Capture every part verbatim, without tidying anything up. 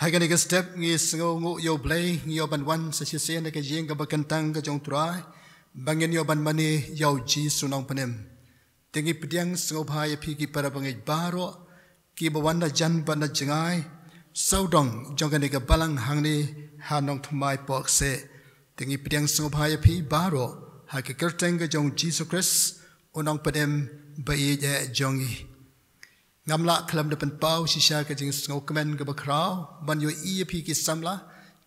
Ha kane ka step ngi sngew nguh ïa U Blei, ngi ïoh ban wan sa shisien ha ka ïing kaba kyntang ka jong U Trai, ba ngin ïoh ban mane ïa U Jisu Nongpynim. Te ngi pdiang sngewbha ïa phi ki para bangeit baroh kiba wan na jan bad na jngai, sawdong jong kane ka balang hangne ha Nongthymmai Pohkseh. Te ngi pdiang sngewbha ïa phi baroh ha ka kyrteng ka jong U Jisu Khrist, U Nongpynim ba ïeit eh jong ngi. Ngam lah khlem da pynpaw shisha ka jingsngewkmen kaba khraw ban ïohi ïa phi ki samla,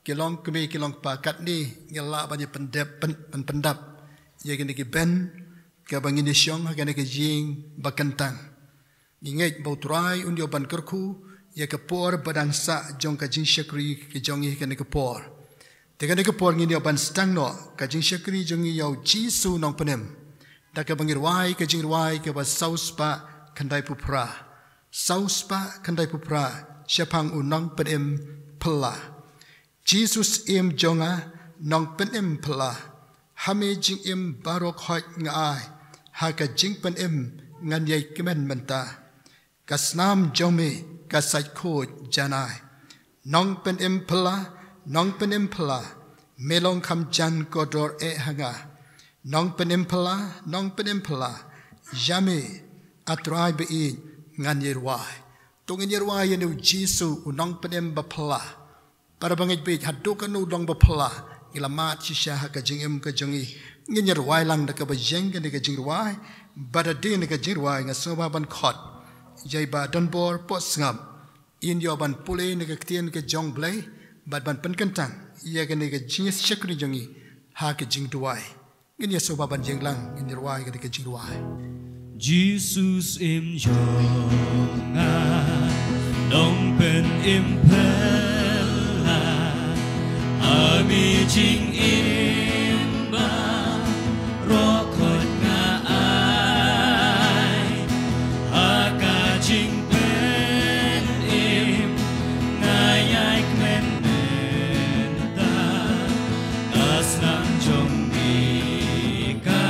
ki longkmie ki longkpa, katne ngi lah ban ïa pyndep, pyn-, pyn-, pyndap ïa kine ki bynta kaba ngin ïa shong ha kane ka ïing ba kyntang. Ngi ngeit ba U Trai un ïoh ban kyrkhu ïa ka por ba dang sah jong ka jingshakri ka jong ngi ha kane ka por. Te kane ka por ngin ïoh ban sdang noh ka jingshakri jong ngi ïa U Jisu Nongpynim da kaba ngi rwai ka jingrwai kaba saw spah khyndaiphew phra. Saw spah khyndaiphew phra, shaphang U Nongpynim Phylla. Jisu Syiem jong nga, Nongpynim Phylla, ha me jingim baroh khoit nga ai, ha ka jingpynim ngan ïai kmen mynta. Ka snam jong me ka sait khuid janai. Nongpynim Phylla, Nongpynim Phylla, me long kham jan kordor eh ha nga. Nongpynim Phylla, Nongpynim Phylla, ïa me, A Trai ba ïeit, ngan ïai rwai. To ngin ïai rwai ïa une U Jisu, U Nongpynim ba phylla. Para bangeit ba ïeit, haduh katno u long ba phylla, ngi la mad shisha ha ka jingim ka jong ngi. Ngin ïai rwai lang da kaba ïeng kane ka jingrwai, bad hadien kane ka jingrwai nga sngewbha ban khot ïa i Bah Donbor Pohsngap, in ïoh ban pule na ka ktien ka jong U Blei, bad ban pynkyntang ïa kane ka jingshakri jong ngi ha ka jingduwai. Ngin ïa sngewbha ban ïeng lang, ngin ïa rwai kane ka jingrwai. Jisu Syiem jong nga, Nongpynim Phylla, ha me jingim baroh khoit nga ai, ha ka jingpynim nga ïai kmen mynta. Ka snam jong me ka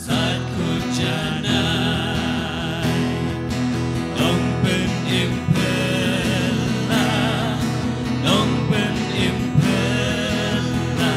sait khuid janai. Nongpynim Phylla, Nongpynim Phylla,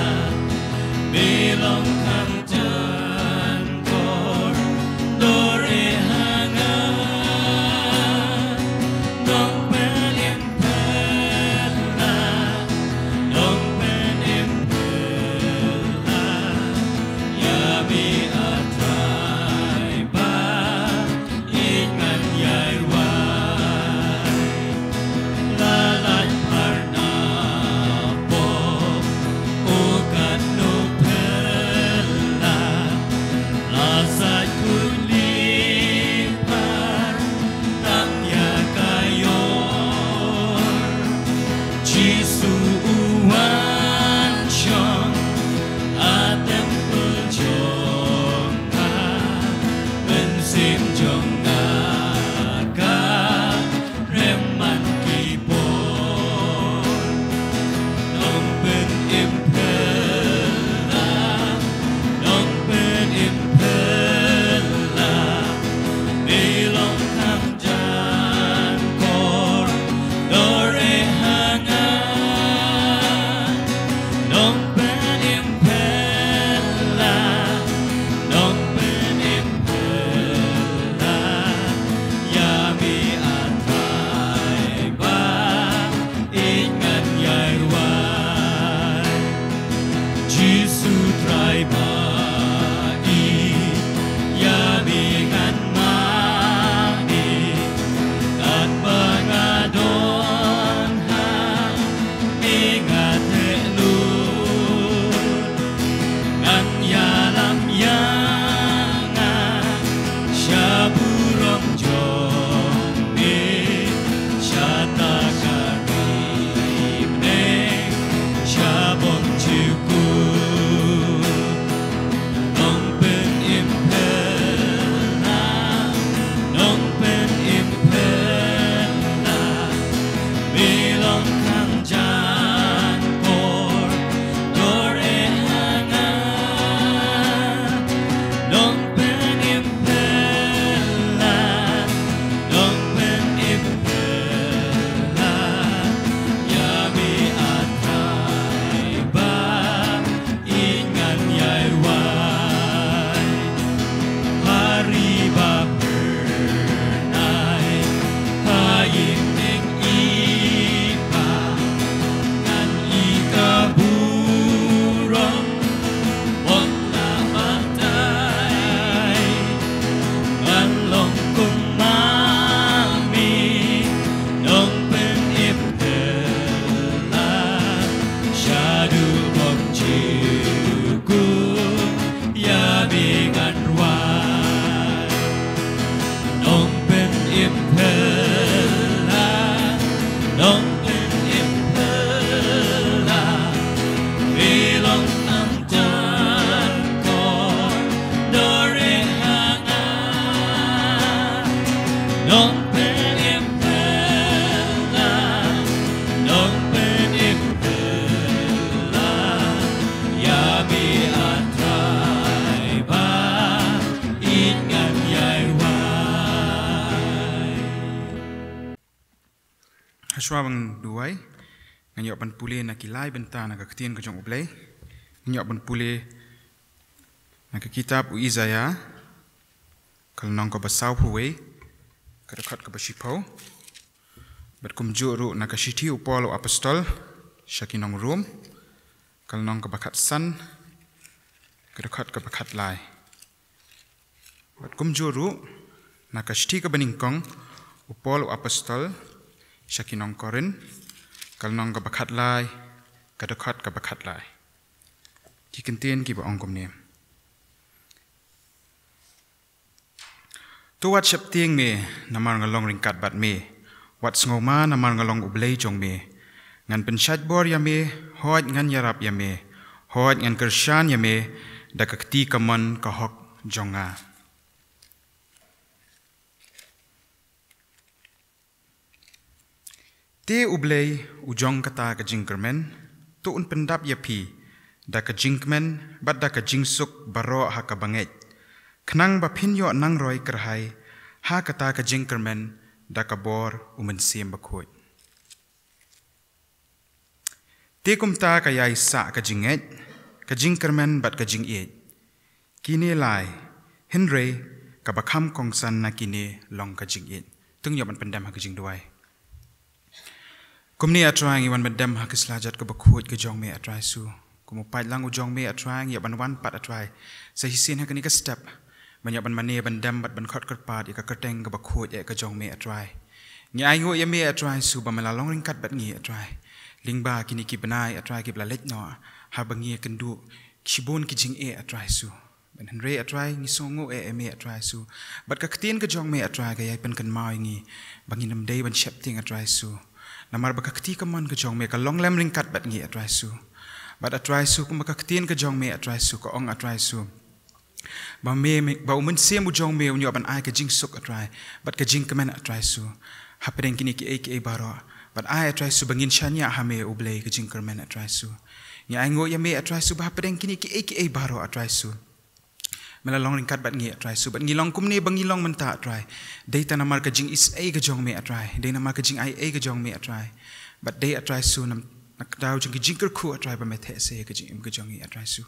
Hashwa ban duwai, ngan ïoh ban pule na ki lai bynta na ka ktien ka jong U Blei. Ngan ïoh ban pule na ka kitab u Isaiah, ka lynnong kaba sawphew wei, ka dkhot kaba shiphew. Bad kumjuh ruh na ka shithi u Paul u apostol sha ki nong Rom, ka lynnong kaba khatsan, ka dkhot kaba khatlai. Bad kumjuh ruh na ka shithi kaba nyngkong u Paul u apostol sha ki nong Korinth, ka lynnong kaba khatlai, ka dkhot kaba khatlai. Ki kyntien kiba ong kumne. To wat sheptieng me, namar nga long ryngkat bad me. Wat sngewma namar nga long U Blei jong me. Ngan pynshait bor ïa me, hooid ngan ïarap ïa me. Hooid ngan kyrshan ïa me, da ka kti kamon ka hok jong nga. Te U Blei u jong kata ka jingkyrmen, to un pyndap ïa phi da ka jingkmen bad da ka jingsuk baroh ha kaba ngeit, khnang ba phin ïoh nang roi kyrhai ha kata ka jingkyrmen da ka bor u Mynsiem Bakhuid. Te kumta ka ïai sah ka jingngeit, ka jingkyrmen bad ka jingïeit. Kine lai, hynrei kaba kham kongsan na kine long ka jingïeit. To ngin ïoh ban pyndem ha ka jingduwai. Kumne A Trai ngi wan pyndem ha ka sla jot kaba khuid ka jong me A Trai Jisu. Kum u paid lang u jong me A Trai ngi ïoh ban wan pat A Trai. Sa shisien ha kane ka step. Ban ïoh ban mane ban dem bad ban khot kyrpad ïa ka kyrteng kaba khuid eh ka jong me A Trai. Ngi ainguh ïa me A Trai Jisu ba me la long ryngkat bad ngi A Trai. Lyngba kine ki bnai A Trai kiba la leit noh. Haba ngi ïakynduh shibun ki jingeh A Trai Jisu. Ban hynrei A Trai ngi sngewnguh eh ïa me A Trai Jisu. Bad ka ktien ka jong me A Trai ka ïai pynkynmaw ïa ngi. Ba ngin ym dei ban sheptieng A Trai Jisu. Namar ba ka kti kamon ka jong me ka long lem ryngkat bad ngi A Trai Jisu. Bad A Trai Jisu kumba ka ktien ka jong me A Trai Jisu ka ong A Trai Jisu. Ba me, me, ba u Mynsiem u jong me un ïoh ban ai ka jingsuk A Trai. Bad ka jingkmen A Trai Jisu. Hapdeng kine kiei kiei baroh. Bad ai A Trai Jisu ba ngin shaniah ha me U Blei ka jingkyrmen A Trai Jisu. Ngi ainguh ïa me A Trai Jisu ba hapdeng kine kiei kiei baroh A Trai Jisu. Me la long ryngkat bad ngi A Trai Jisu. Bad ngi long kumne ba ngi long mynta A Trai. Dei tang namar ka jingisynei ka jong me A Trai. Dei namar ka jingaiei ka jong me A Trai. Bad dei A Trai Jisu nam, na ka daw jong ka jingkyrkhu A Trai ba me theh se ka jingim ka jong ngi A Trai Jisu.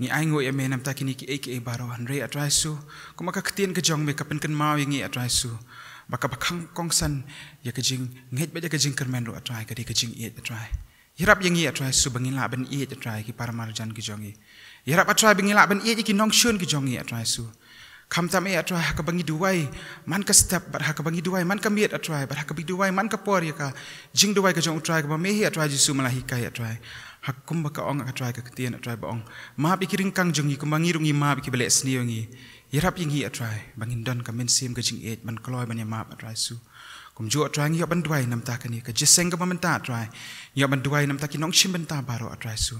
Ngi ainguh ïa me namta kine kiei kiei baroh hynrei A Trai Jisu. Kumba ka ktien ka jong me ka pynkynmaw ïa ngi A Trai Jisu. Ba kaba kham kongsan ïa ka jingngeit bad ïa ka jingkyrmen ruh A Trai ka dei ka jingïeit A Trai. Ïarap ïa ngi A Trai Jisu ba ngin lah ban ïeit A Trai ki para marjan ki jong ngi. Ïarap A Trai ba ngin lah ban ïeit ïa ki nongshun ki jong ngi A Trai Jisu. Khamtam eh A Trai ha kaba ngi duwai man ka step bad ha kaba ngi duwai man ka miet A Trai bad ha kaba ngi duwai man ka por ïa ka jingduwai ka jong U Trai kaba me hi A Trai Jisu me la hikai A Trai. Ha kumba ka ong A Trai ka ktien A Trai ba ong. Map ïa ki ryngkang jong ngi kumba ngi ruh ngi map ïa kiba leh sniew ïa ngi. Ïarap ïa ngi A Trai ba ngin don ka mynsiem ka jingïeit ban kloi ban ïamap A Trai Jisu. Kumjuh A Trai ngi ïoh ban duwai namta kane ka jingïaseng kaba mynta A Trai. Ngi ïoh ban duwai namta ki nongshim bynta baroh A Trai Jisu.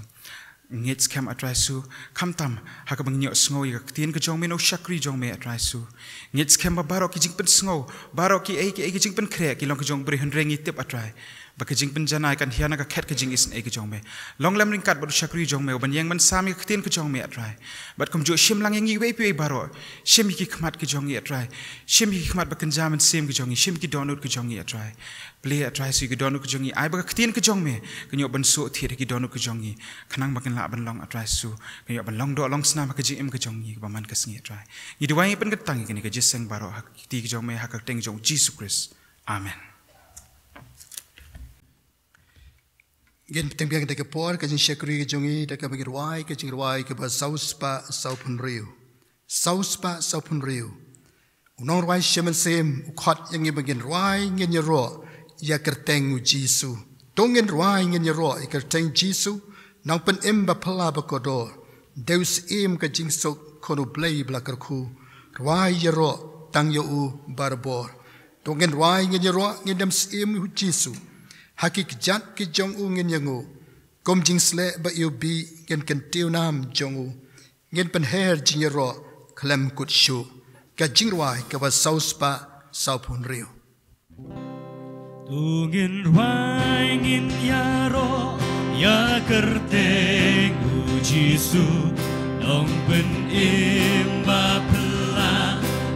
Ngeit skhem A Trai Jisu, khamtam ha kaba ngin ïoh sngew ïa ka ktien ka jong me na u shakri jong me A Trai Jisu. Ngeit skhem ba baroh ki jingpynsngew, baroh kiei kiei ki jingpynkhreh ki long ki jong u briew hynrei ngi tip A Trai. Ba ka jingpynjanai kan hiar na ka khet ka jingisynei ka jong me. Long lem ryngkat bad u shakri jong me uban ïeng ban sam ïa ka ktien ka jong me A Trai. Bad kumjuh shim lang ïa ngi iwei pa iwei baroh. Shim ïa ki khmat ki jong ngi A Trai. Shim ïa ki khmat ba kynja mynsiem ki jong ngi, shim ïa ki dohnud ki jong ngi A Trai. Plie A Trai Jisu ïa ki dohnud ki jong ngi, ai ba ka ktien ka jong me kan ïoh ban suk thied ïa ki dohnud ki jong ngi. Khnang ba kan lah ban long A Trai Jisu, kan ïoh ban long doh long snam ha ka jingim ka jong ngi kaba man ka sngi A Trai. Ngi duwai ngi pynkyntang ïa kane ka jingïaseng baroh ha ka kti ka jong me ha ka kyrteng jong u Jisu Khrist. Amen. Ngin bteng biang da ka por ka jingshakri ka jong ngi da kaba ngin rwai ka jingrwai kaba saw spah saw phew hynriew. Saw spah saw phew hynriew. U nongrwai shi mynsiem u khot ïa ngi ba ngin rwai ngin ïaroh ïa ka kyrteng u Jisu. To ngin rwai ngin ïaroh ïa ka kyrteng Jisu, nongpynim ba phylla ba kordor. Dei u Syiem ka jingsuk, khun U Blei ba la kyrkhu. Rwai ïaroh tang ïa u barabor. To ngin rwai ngin ïaroh ngin dem Syiem u Jisu. Ha ki kjat ki jong u ngin ïanguh, kum jingsleh ba iwbih ngin kyntiew nam jong u. Ngin pynher jingïaroh khlem kut shuh. Ka jingrwai kaba saw spah saw phew hynriew. To ngin rwai ngin ïaroh ïa kyrteng u Jisu, nongpynim ba phylla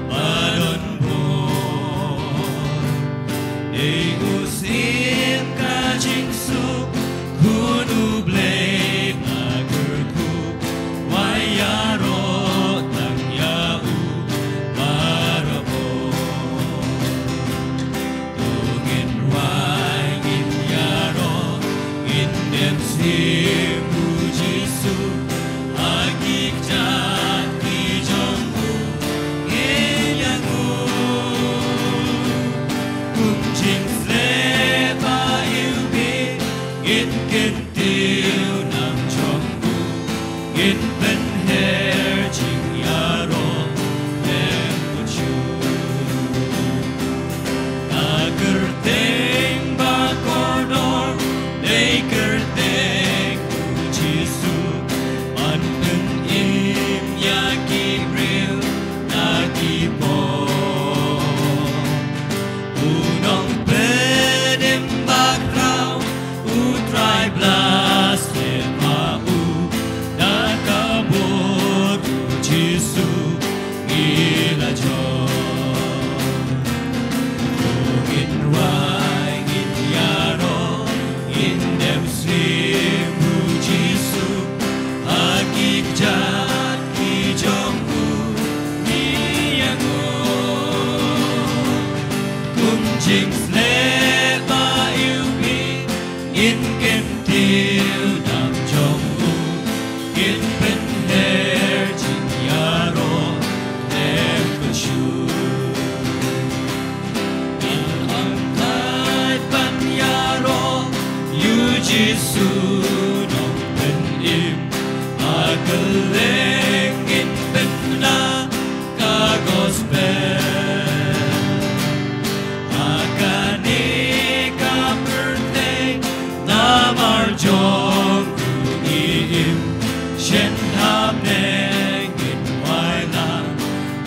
ba don bor. Dei u Syiem ka jingsuk, Khun u Blei ba kyrkhu, rwai ïaroh tang ïa u barabor. To ngin rwai ngin ïaroh, ngin dem sim u Jisu, ha ki kjat ki jong u ngin ïanguh. Kum jingsleh ba iwbih ngin kyntiew nam jong u, ngin pynher jingïaroh khlem kut shuh. Ka kyrteng ba kordor dei kyrteng u Jisu, ban pynim ïa ki briew na ki por. U nongpynim bakhraw, U Trai Blei sngewbha u, da ka bor u Jisu ngi la jop. To ngin rwai ngin ïaroh, ngin dem sim u Jisu, ha ki kjat ki jong u ngin ïanguh. Kum jingsleh ba iwbih ngin kyntiew nam jong u, ngin pynher jingïaroh khlem kut shuh. Ngin ym tait ban ïaroh ïa u Jisu nongpynim, ha kylleng ngin pynbna ka gospel. Ha kane ka pyrthei namar jong u ngi im, shen ha bneng ngin wai lang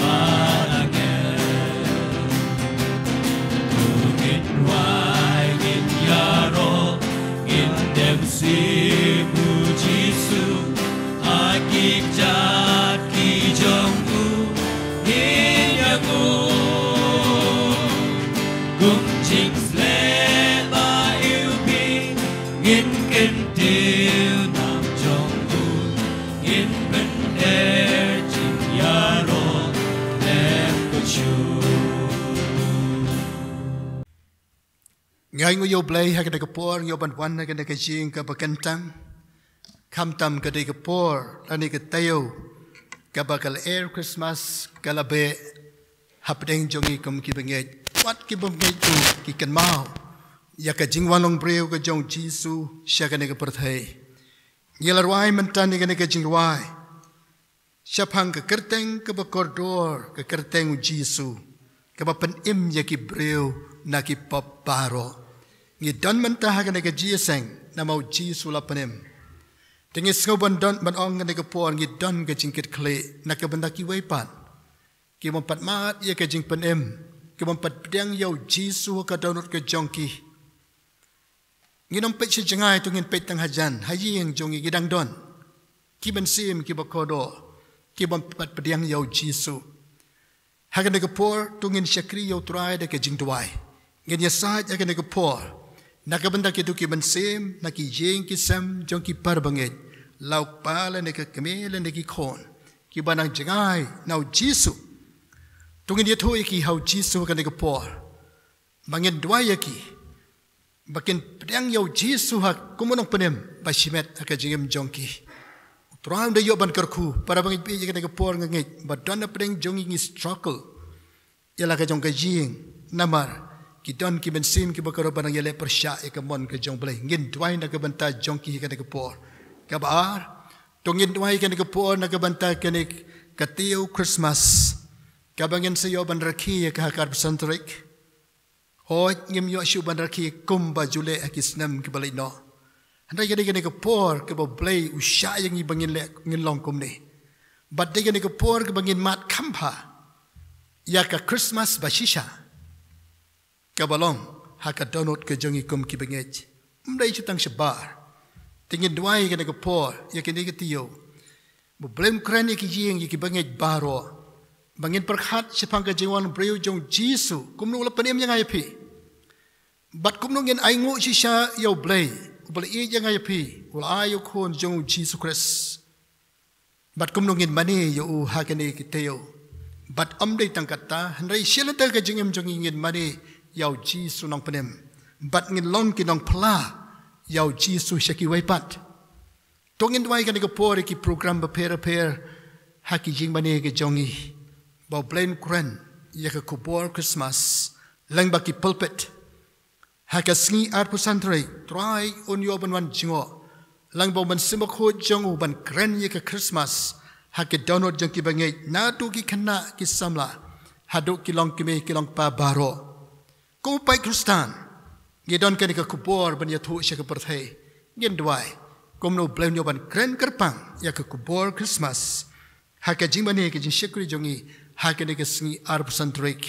bad angel. To ngin rwai ngin ïaroh, ngin dem sim u Jisu, ha ki kjat ki jong u ngin ïanguh. Kum jingsleh ba iwbih ngin kyntiew nam jong u, ngin pynher jingïaroh khlem kut shuh. Ngi ainguh ïa u Blei ha kane ka por ngi ïoh ban wan ha kane ka jingïaseng kaba kyntang. Khamtam ka dei ka por lane ka taïew kaba ka lyer Christmas ka la beh hapdeng jong ngi kum ki bangeit. Wat ki bangeit ruh ki kynmaw ïa ka jingwan long briew ka jong u Jisu sha kane ka pyrthei. Ngi la rwai mynta ïa kane ka jingrwai shaphang ka kyrteng kaba kordor, ka kyrteng u Jisu, kaba pynim ïa ki briew na ki pop baroh. Ngi don mynta ha kane ka jingïaseng namar u Jisu la pynim. Te ngi sngew ban don ban ong kane ka por ngi don ka jingkitkhlieh na ka bynta kiwei pat ki bym pat mad ïa ka jingpynim, ki bym pat pdiang ïa u Jisu ha ka dohnud ka jong ki. Ngin ym peit sha jngai, to ngin peit tang hajan, ha ïing jong ngi ngi dang don ki mynsiem kiba kordor, ki bym pat pdiang ïa u Jisu. Ha kane ka por to ngin shakri ïa u Trai da ka jingduwai. Ngin ïasaid ha kane ka por na ka bynta kito ki mynsiem na ki ïing ki sem jong ki para bangeit, la u kpa lane ka kmie lane ki khun kiba nang jngai na u Jisu. To ngin ïathuh ïa ki ha u Jisu ha kane ka por, ba ngin duwai ïa ki ba kin pdiang ïa u Jisu ha kum u nongpynim ba shimet ha ka jingim jong ki. U Trai un da ïoh ban kyrkhu. Para bangeit, ïa kane ka por nga ngeit ba don hapdeng jong ngi ngi struggle ïa la ka jong ka ïing namar ki don ki mynsiem kiba kordor ba nang ïaleh pyrshah ïa ka mon ka jong u Blei. Ngin duwai na ka bynta jong ki ha kane ka por. Kaba ar, to ngin duwai ha kane ka por na ka bynta kane ka taïew Christmas kaba ngin sa ïoh ban rakhe ïa ka ha ka arphew san tarik. Hooid, ngim ïoh shuh ban rakhe kumba ju leh ha ki snem kiba leit noh. Hynrei ka dei kane ka por kaba U Blei u shah ïa ngi ba ngin leh, ngin long kumne. Bad dei kane ka por kaba ngin mad kham bha ïa ka Khristmas ba shisha, kaba long ha ka dohnud ka jong ngi kum ki bangeit. Ym dei shu tang shabar. Te ngin duwai kane ka por ïa kine ki taïew, ba U Blei un kren ïa ki ïing, ïa ki bangeit baroh, ba ngin pyrkhat shaphang ka jingwan briew jong U Jisu, kumno u la pynim ïa nga ïa phi. Bad kumno ngin ainguh shisha ïa U Blei uba la ïeit ïa nga ïa phi, u la ai ïa u Khun jong U Jisu Khrist. Bad kumno ngin mane ïa u ha kine ki taïew. Bad ym dei tang katta, hynrei sha lynter ka jingim jong ngi ngin mane ïa U Jisu Nongpynim. Bad ngin long ki nongphla ïa U Jisu sha kiwei pat. To ngin duwai kane ka por ïa ki program bapher bapher ha ki jingmane ki jong ngi, ba U Blei un kren ïa ka khubor Khristmas lyngba ki pulpit. Ha ka sngi arphew san tarik, Trai un ïoh ban wan jngoh lyngba U Mynsiem Bakhuid jong u ban kren ïa ka Khristmas ha ka dohnud jong ki bangeit, naduh ki khynnah ki samla haduh ki longkmie ki longkpa baroh. Kum u paid Khristan, ngi don kane ka khubor ban ïathuh sha ka pyrthei. Ngin duwai kumno U Blei un ïoh ban kren kyrpang ïa ka khubor Khristmas ha ka jingmane ka jingshakri jong ngi ha kane ka sngi arphew san tarik.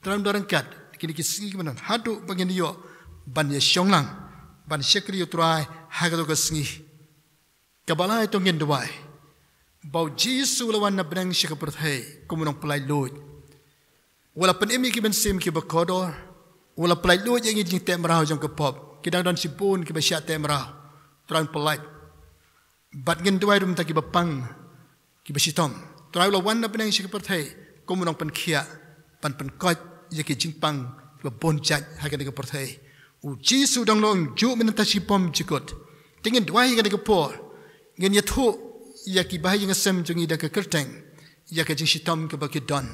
Trai un da ryngkat kine ki sngi ki ban wan haduh ba ngin ïoh ban ïashong lang ban shakri ïa U Trai ha kato ka sngi. Kaba lai, to ngin duwai ba U Jisu u la wan na bneng sha ka pyrthei kum u nongpynlait luid. U la pynim ïa ki mynsiem kiba kordor. U la pynlait luid ïa ngi jingteh mraw jong ka pop. Ki dang don shibun kiba shah teh mraw. Trai un pynlait. Bad ngin duwai ruh mynta kiba pang, kiba shitom. Trai u la wan na bneng sha ka pyrthei kum u nongpynkhiah ban pynkoit ïa ki jingpang kiba bun jait ha kane ka pyrthei. U Jisu u dang long juh mynta shi bymjukut. Te ngin duwai ha kane ka por, ngin ïathuh ïa ki bahaïing hasem jong ngi da ka kyrteng ïa ka jingshitom kaba ki don.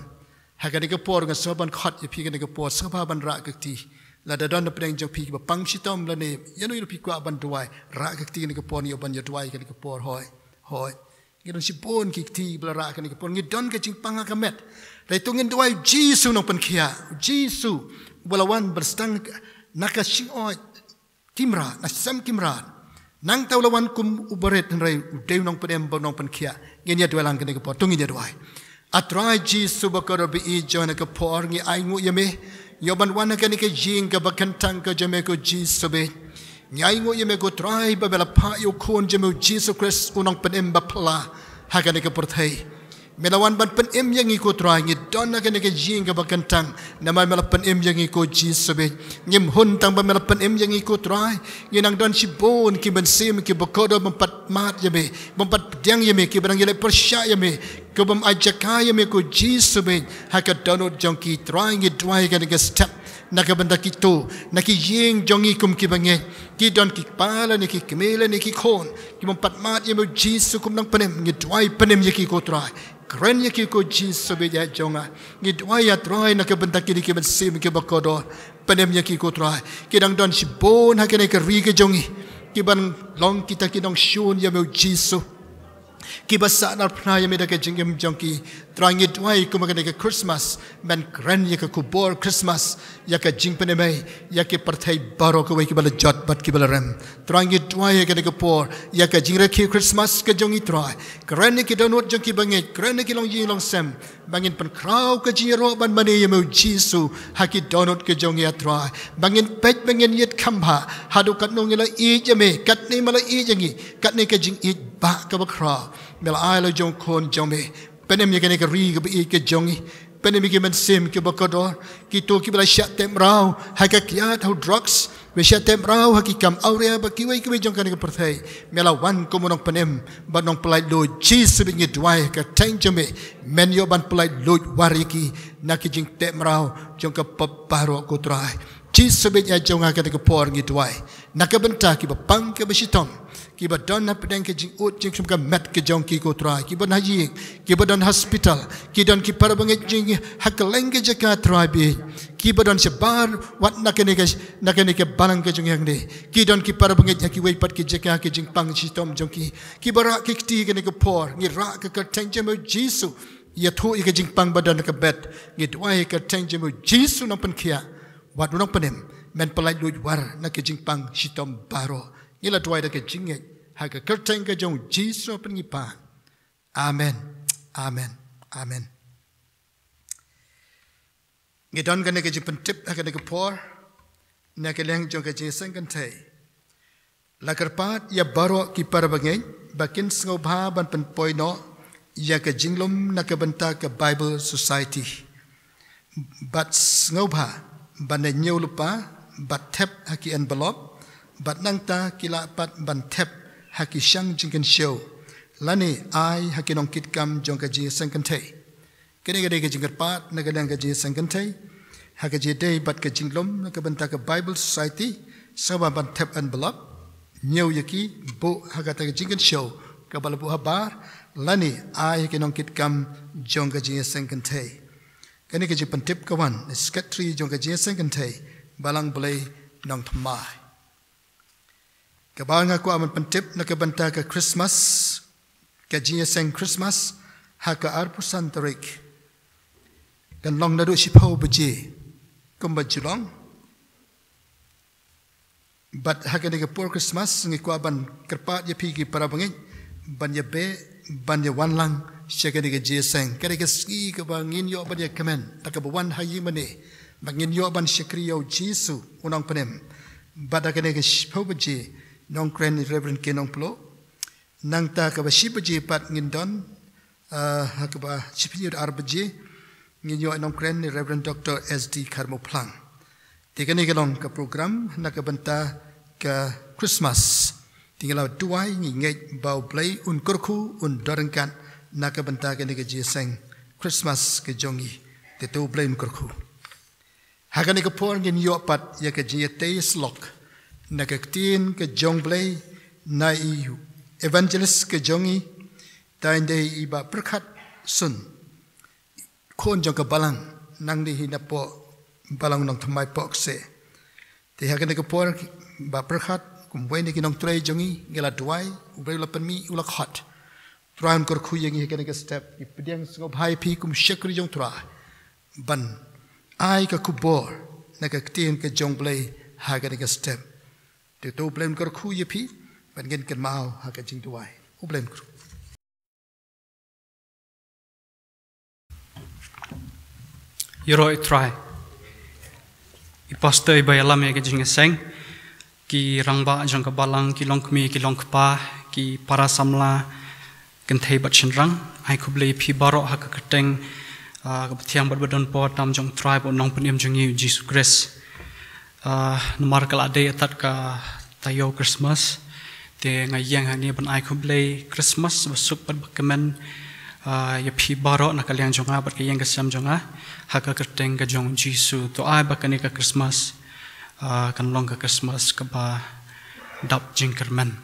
Ha kane ka por nga sngewbha ban khot ïa phi kane ka por, sngewbha ban rah ka kti. Lada don na pdeng jong phi kiba pang shitom lane ïano ïano phi kwah ban duwai, rah ka kti kane ka por, ngi ïoh ban ïa duwai kane ka por. Hooid, hooid. Ngi don shibun ki kti ba la rah kane ka por, ngi don ka jingpang ha ka met. Hynrei to ngin duwai U Jisu Nongpynkhiah, U Jisu uba la wan ban sdang na ka shyngod ki mrad, na sem ki mrad. Nangta u la wan kum u barit, hynrei u dei u nongpynim bad u nongpynkhiah. Ngin ïa duwai lang kane ka por, to ngin ïa duwai. A Trai Jisu bakordor, ba ïeit jong nga, ha kane ka por ngi ainguh ïa me. Ïoh ban wan ha kane ka ïing kaba kyntang ka jong me ko Jisu beit. Ngi ainguh ïa me ko Trai ba me la phah ïa u Khun jong me u Jisu Khrist u nongpynim ba phylla ha kane ka pyrthei. Me la wan ban pynim ïa ngi ko Trai, ngi don ha kane ka ïing kaba kyntang namar me la pynim ïa ngi ko Jisu beit. Ngim hun tang ba me la pynim ïa ngi ko Trai. Ngi nang don shibun ki mynsiem kiba kordor bym pat mad ïa me, bym pat pdiang ïa me, kiba nang ïaleh pyrshah ïa me, kibym ai jaka ïa me ko Jisu beit ha ka dohnud jong ki. Trai ngi duwai ha kane ka step na ka bynta kito na ki ïing jong ngi kum ki bangeit, ki don ki kpa lane ki kmie lane ki khun, ki bym pat mad ïa me u Jisu kum u nongpynim. Ngi duwai pynim ïa ki ko Trai. Kren ïa ki ko Jisu beit ïa jong nga. Ngi duwai ïa Trai na ka bynta kine ki mynsiem kiba kordor, pynim ïa ki ko Trai. Ki dang don shibun ha kane ka ri ka jong ngi kiban long kita ki nongshun ïa me u Jisu, kiba sahnarphna ïa me da ka jingim jong ki. Trai ngi duwai kum ha kane ka Christmas men kren ïa ka khubor Christmas ïa ka jingpynim ïa ki pyrthei baroh kawei, kiba la jot bad kiba la rem. Trai ngi duwai ha kane ka por ïa ka jingrakhe Christmas ka jong ngi Trai. Kren ïa ki dohnud jong ki bangeit, kren ïa ki longïing longsem, ba ngin pynkhraw ka jingïaroh ban mane ïa me u Jisu ha ki dohnud ka jong ngi Trai. Ba ngin peit, ba ngin ïit kham bha haduh katno ngi la ïeit ïa me, katne me la ïeit ïa ngi, katne ka jingïeit ba kaba khraw me la ai la jong u Khun jong me. Pynim ïa kane ka ri kaba ïeit ka jong ngi. Pynim ïa ki mynsiem kiba kordor, kito kiba la shah teh mraw ha ka kiad, ha u drugs, ba shah teh mraw ha ki kam awria bad kiwei kiwei jong kane ka pyrthei. Me la wan kum u nongpynim bad nongpynlait luid. Jisu beit ngi duwai ha ka kyrteng jong me, men ïoh ban pynlait luid war ïa ki na ki jingteh mraw jong ka pop baroh ko Trai. Jisu beit ïa jong nga ha kane ka por ngi duwai na ka bynta kiba pang kiba shitom, kiba don ha pdeng ka jingud jingkhum ka met ka jong ki ko Trai, kiba don ha ïing, kiba don hospital, ki don ki para bangeit jong ngi ha kylleng ki jaka Trai beit, kiba don shabar wat na kane ka, na kane ka balang ka jong ngi hangne, ki don ki para bangeit ha kiwei pat ki jaka ki jingpang shitom jong ki, kiba rah ki kti kane ka por, ngi rah ha ka kyrteng jong me u Jisu. Ïathuh ïa ka jingpang ba don ha ka bed, ngi duwai ha ka kyrteng jong me u Jisu u nongpynkhiah. Wat u Nongpynim, men pyllait luid war na ka jingpang shitom baroh. Ngi la duwai da ka jingngeit ha ka kyrteng ka jong u Jisu Nongpynim ngi pan. Amen. Amen. Amen. Ngi don kane ka jingpyntip ha kane ka por na ka liang jong ka jingïaseng kynthei. La kyrpad ïa baroh ki para bangeit ba kin sngewbha ban pynpoi noh ïa ka jinglum na ka bynta ka Bible Society. Bad sngewbha ban ñiew lypa bad thep ha ki envelope, bad nangta ki lah pat ban thep ha ki shang jingkynshew lane ai ha ki nongkitkam jong ka jingïaseng kynthei. Kane ka dei ka jingkyrpad na ka liang ka jingïaseng kynthei ha ka jingïadei bad ka jinglum na ka bynta ka Bible Society. Sngewbha ban thep envelope, ñiew ïa ki, buh ha kata ka jingkynshew kaba la buh habar, lane ai ha ki nongkitkam jong ka jingïaseng kynthei. Kane ka jingpyntip ka wan na Secretary jong ka jingïaseng kynthei, Balang Blei Nongthymmai. Kaba nga kwah ban pyntip na ka bynta ka Christmas, ka jingïaseng Christmas ha ka arphew san tarik. Kan long naduh shiphew baje kumba ju long. Bad ha kane ka por Christmas ngi kwah ban kyrpad ïa phi ki para bangeit ban ïa beh, ban ïa wan lang sha kane ka jingïaseng. Kane ka sngi kaba ngin ïoh ban ïa kmen, ta kaba wan ha ïing mane, ba ngin ïoh ban shakri ïa u Jisu u Nongpynim. Bad ha kane ka shiphew baje nongkren Reverend K Nongpyllun. Nangta kaba shi baje pat ngin don, ah, ha kaba shi pynïaid ar baje ngin ïoh nongkren Reverend Doctor S D Kharmawphlang. Te kane ka long ka program na ka bynta ka Christmas. Te ngi la duwai, ngi ngeit ba U Blei un kyrkhu, un don ryngkat na ka bynta kane ka jingïaseng Christmas ka jong ngi. Te to U Blei un kyrkhu. Ha kane ka por ngin ïoh pat ïa ka jingïatei syllok na ka ktien ka jong U Blei na i evangelist ka jong ngi, tang dei i Bah Pyrkhat Sun, khun jong ka balang, nangne hi napoh balang Nongthymmai Pohkseh. Te ha kane ka por Bah Pyrkhat kum uwei na ki nongtrei jong ngi, ngi la duwai, U Blei u la pynmih, u la khot. Trai un kyrkhu ïa ngi ha kane ka step, ngi pdiang sngewbha ïa phi kum shakri jong Trai ban ai ka khubor na ka ktien ka jong U Blei ha kane ka step. Te to U Blei un kyrkhu ïa phi, ban ngin kynmaw ha ka jingduwai. U Blei un kyrkhu. Ïaroh ïa Trai. I pastor iba ïalam ïa ka jingïaseng, ki rangbah jong ka balang, ki longkmie, ki longkpa, ki para samla, kynthei bad shynrang, ai khublei ïa phi baroh ha ka kyrteng, ah, kaba thiang bad ba don por tam jong U Trai bad U Nongpynim jong ngi U Jisu Khrist. Ah, namar ka la dei ïa tat ka taïew Christmas. Te nga ïeng hangne ban ai khublei Christmas ba suk bad ba kmen, ah, ïa phi baroh na ka liang jong nga bad ka ïing ka sem jong nga ha ka kyrteng ka jong U Jisu. To ai ba kane ka Christmas, ah, kan long ka Christmas kaba dap jingkyrmen.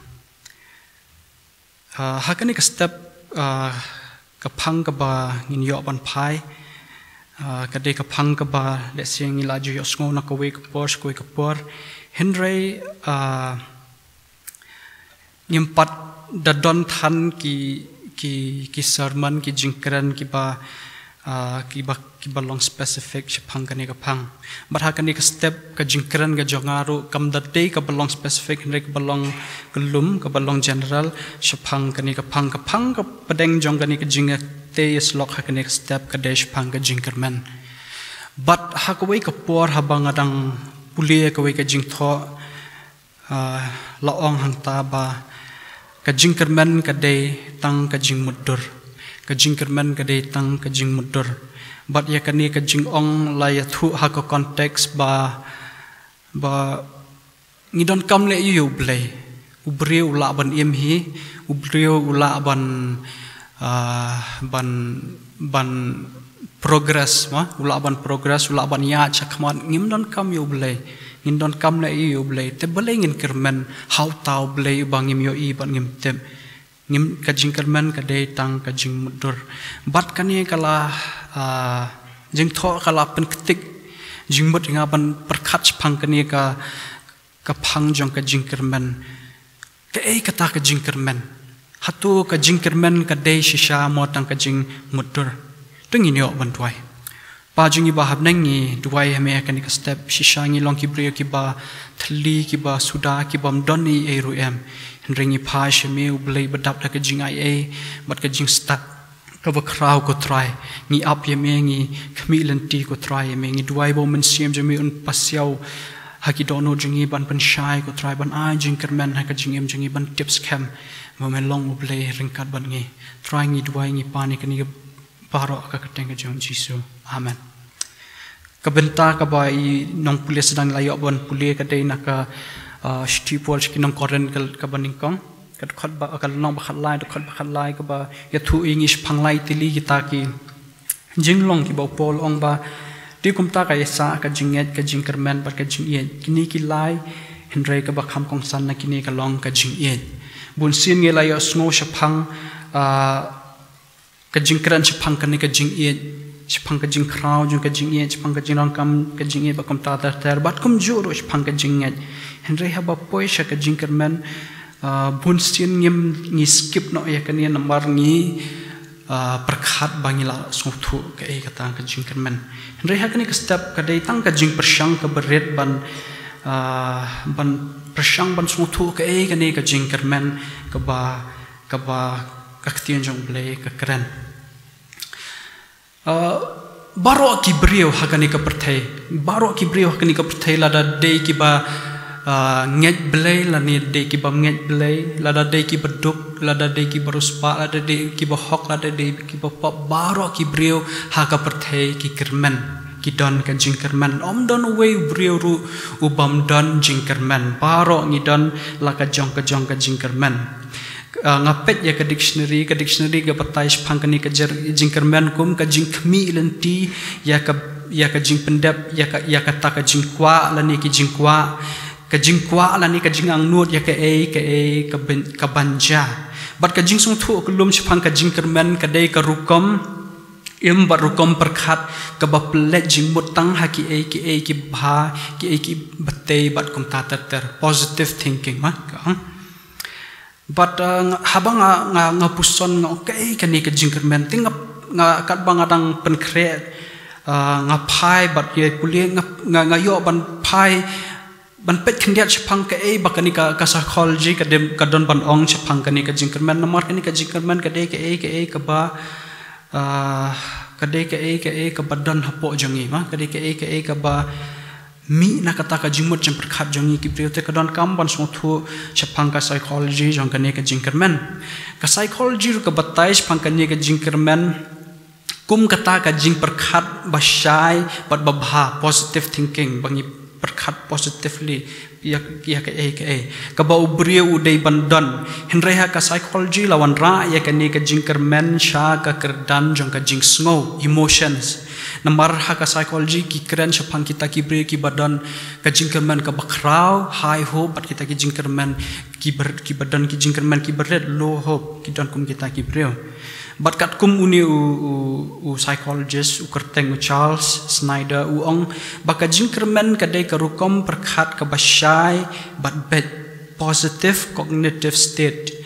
Ah, ha kane ka step, ah, ka phang kaba ngin ïoh ban phai, ah, ka dei ka phang kaba lehse ngi la ju ïohsngew na kawei ka por sha kawei ka por. Hynrei, ah, ngim pat da don than ki, ki, ki sermon, ki jingkren kiba, ah, kiba, kiba long specific shaphang kane ka phang. Bad ha kane ka step ka jingkren ka jong nga ruh kam da dei kaba long specific, hynrei kaba long kyllum, kaba long general shaphang kane ka phang. Ka phang ka pdeng jong kane ka jingïatei syllok ha kane ka step ka dei shaphang ka jingkyrmen. Bad ha kawei ka por haba nga dang pule kawei ka jingthoh, ah, la ong hangta ba ka jingkyrmen ka dei tang ka jingmutdur. Ka jingkyrmen ka dei tang ka jingmutdur. Bad ïa kane ka jingong la ïathuh ha ka context ba, ba ngi donkam leh ïa U Blei. U briew u lah ban im hi, u briew u lah ban, ah, ban, ban progress, ma, u lah ban progress, u lah ban ïaid shakhmat, ngim donkam ïa U Blei, ngin donkam leh ïa U Blei, te balei ngin kyrmen ha uta U Blei uba ngim ïohi bad ngim tip. Ngim, ka jingkyrmen ka dei tang ka jingmutdur. Bad kane ka la, ah, jingthoh ka la pynktik jingmut ïa nga ban pyrkhat shaphang kane ka, ka phang jong ka jingkyrmen. Kaei kata ka jingkyrmen? Hato ka jingkyrmen ka dei shisha mo tang ka jingmutdur? To ngin ïoh ban duwai. Kpa jong ngi ba ha bneng, ngi duwai ha me ha kane ka step. Shisha ngi long ki briew kiba thylli, kiba suda, kibym don ei ei ruh em. Hynrei ngi phai sha me, U Blei ba dap da ka jingaiei bad ka jingstad kaba khraw, ko Trai. Ngi ap ïa me, ngi khmih lynti, ko Trai, ïa me. Ngi duwai ba U Mynsiem jong me un pasiaw ha ki dohnud jong ngi ban pynshai, ko Trai, ban ai jingkyrmen ha ka jingim jong ngi, ban tip skhem ba me long U Blei ryngkat bad ngi. Trai, ngi duwai, ngi pan ïa kane baroh ha ka kyrteng ka jong U Jisu. Amen. Ka bynta kaba i nongpule sdang la ïoh ban pule ka dei na ka, ah, shithi Paul sha ki nong Korinth ka, kaba nyngkong, ka dkhot ba, ka lynnong ba khatlai, dkhot ba khatlai, kaba ïathuh ïa ngi shaphang lai tylli kita ki jinglong kiba u Paul ong ba, te kumta ka ïasah ka jingngeit, ka jingkyrmen bad ka jingïeit. Kine ki lai, hynrei kaba kham kongsan na kine ka long ka jingïeit. Bunsien ngi la ïohsngew shaphang, ah, ka jingkren shaphang kane ka jingïeit, shaphang ka jingkhraw jong ka jingïeit, shaphang ka jingdonkam ka jingïeit bad kumta ter ter, bad kumjuh ruh shaphang ka jingngeit. Hynrei haba poi sha ka jingkyrmen, ah, bunsien ngim, ngi skip noh ïa kane namar ngi, ah, pyrkhat ba ngi la sngewthuh kaei kata ka jingkyrmen. Hynrei ha kane ka step ka dei tang ka jingpyrshang kaba rit ban, ah, ban pyrshang ban sngewthuh kaei kane ka jingkyrmen kaba kaba ka ktien jong U Blei ka kren. Ah, baroh ki briew ha kane ka pyrthei, baroh ki briew ha kane ka pyrthei, lada dei kiba, ah, ngeit Blei lane dei kiba ngeit Blei, lada dei kiba duk, lada dei kiba riewspah, lada dei kiba hok, lada dei kiba pop, baroh ki briew ha ka pyrthei ki kyrmen, ki don ka jingkyrmen. Ym don uwei u briew ruh u bym don jingkyrmen. Baroh ngi don la ka jong ka jong ka jingkyrmen. Ah, nga peit ïa ka dictionary, ka dictionary ka batai shaphang kane ka jer-, jingkyrmen kum ka jingkhmih lynti ïa ka, ïa ka jingpyndep ïa ka, ïa kata ka jingkwah lane ki jingkwah, ka jingkwah lane ka jingangnud ïa kaei kaei ka ban, ka ban jia. Bad ka jingsngewthuh ka lum shaphang ka jingkyrmen ka dei ka rukom im bad rukom pyrkhat kaba pynleit jingmut tang ha kiei kiei kiba bha, kiei kiba tei bad kumta ter ter. Positive thinking, ma ka ong. Bad, uh, nga, haba nga, nga, nga puson nga ong kaei kane ka jingkyrmen, te nga, nga katba nga dang pynkhreh, uh, nga phai bad ïa pule nga, nga, nga ïoh ban phai ban peit khyndiat shaphang kaei ba kane ka, ka psychology ka dem, ka don ban ong shaphang kane ka jingkyrmen. Namar kane ka jingkyrmen ka dei kaei kaei kaba, uh, ka dei kaei kaei kaba don hapoh jong ngi, ma, ka dei kaei kaei kaba mih na kata ka jingmut jingpyrkhat jong ngi ki briew. Te ka donkam ban sngewthuh shaphang ka psychology jong kane ka jingkyrmen. Ka psychology ruh ka batai shaphang kane ka jingkyrmen kum kata ka jingpyrkhat ba shai bad ba bha, positive thinking, ba ngi pyrkhat positively ïa, ïa kaei kaei kaba u briew u dei ban don. Hynrei ha ka psychology la wanrah ïa kane ka jingkyrmen sha ka kyrdan jong ka jingsngew, emotions. Namar ha ka psychology ki kren shaphang kita ki briew kiba don ka jingkyrmen kaba khraw, high hope, bad kita ki jingkyrmen kiba, kiba don ki jingkyrmen kiba rit, low hope, ki don kum kita ki briew. Bad katkum une u, u, u psychologist u kyrteng u Charles Snyder u ong ba ka jingkyrmen ka dei ka rukom pyrkhat kaba shai bad beit, positive cognitive state,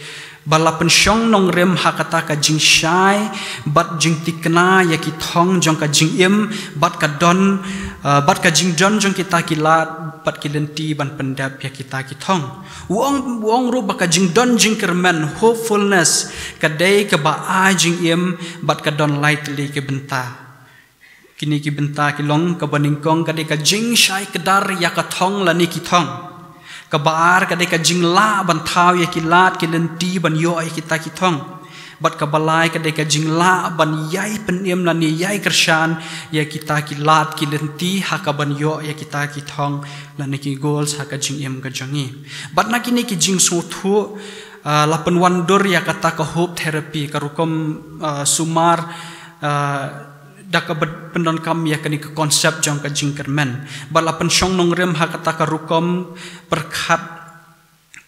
ba la pynshong nongrim ha kata ka jingshai bad jingthikna ïa ki thong jong ka jingim bad ka don, uh, bad ka jingdon jong kita ki lad bad ki lynti ban pyndep ïa kita ki thong. U ong, u ong ruh ba ka jingdon jingkyrmen, hopefulness, ka dei kaba ai jingim bad ka don lai tylli ki bynta. Kine ki bynta ki long, kaba nyngkong ka dei ka jingshai kdar ïa ka thong lane ki thong. Kaba ar ka dei ka jinglah ban thaw ïa ki lad ki lynti ban ïoh ïa kita ki thong. Bad kaba lai ka dei ka jinglah ban ïai pynim lane ïai kyrshan ïa kita ki lad ki lynti ha kaban ïoh ïa kita ki thong lane ki goals ha ka jingim ka jong ngi. Bad na kine ki jingsngewthuh, ah, la pynwandur ïa kata ka hope therapy, ka rukom, ah, sumar, ah, da kaba pyndonkam ïa kane ka concept jong ka jingkyrmen. Bad la pynshong nongrim ha kata ka rukom pyrkhat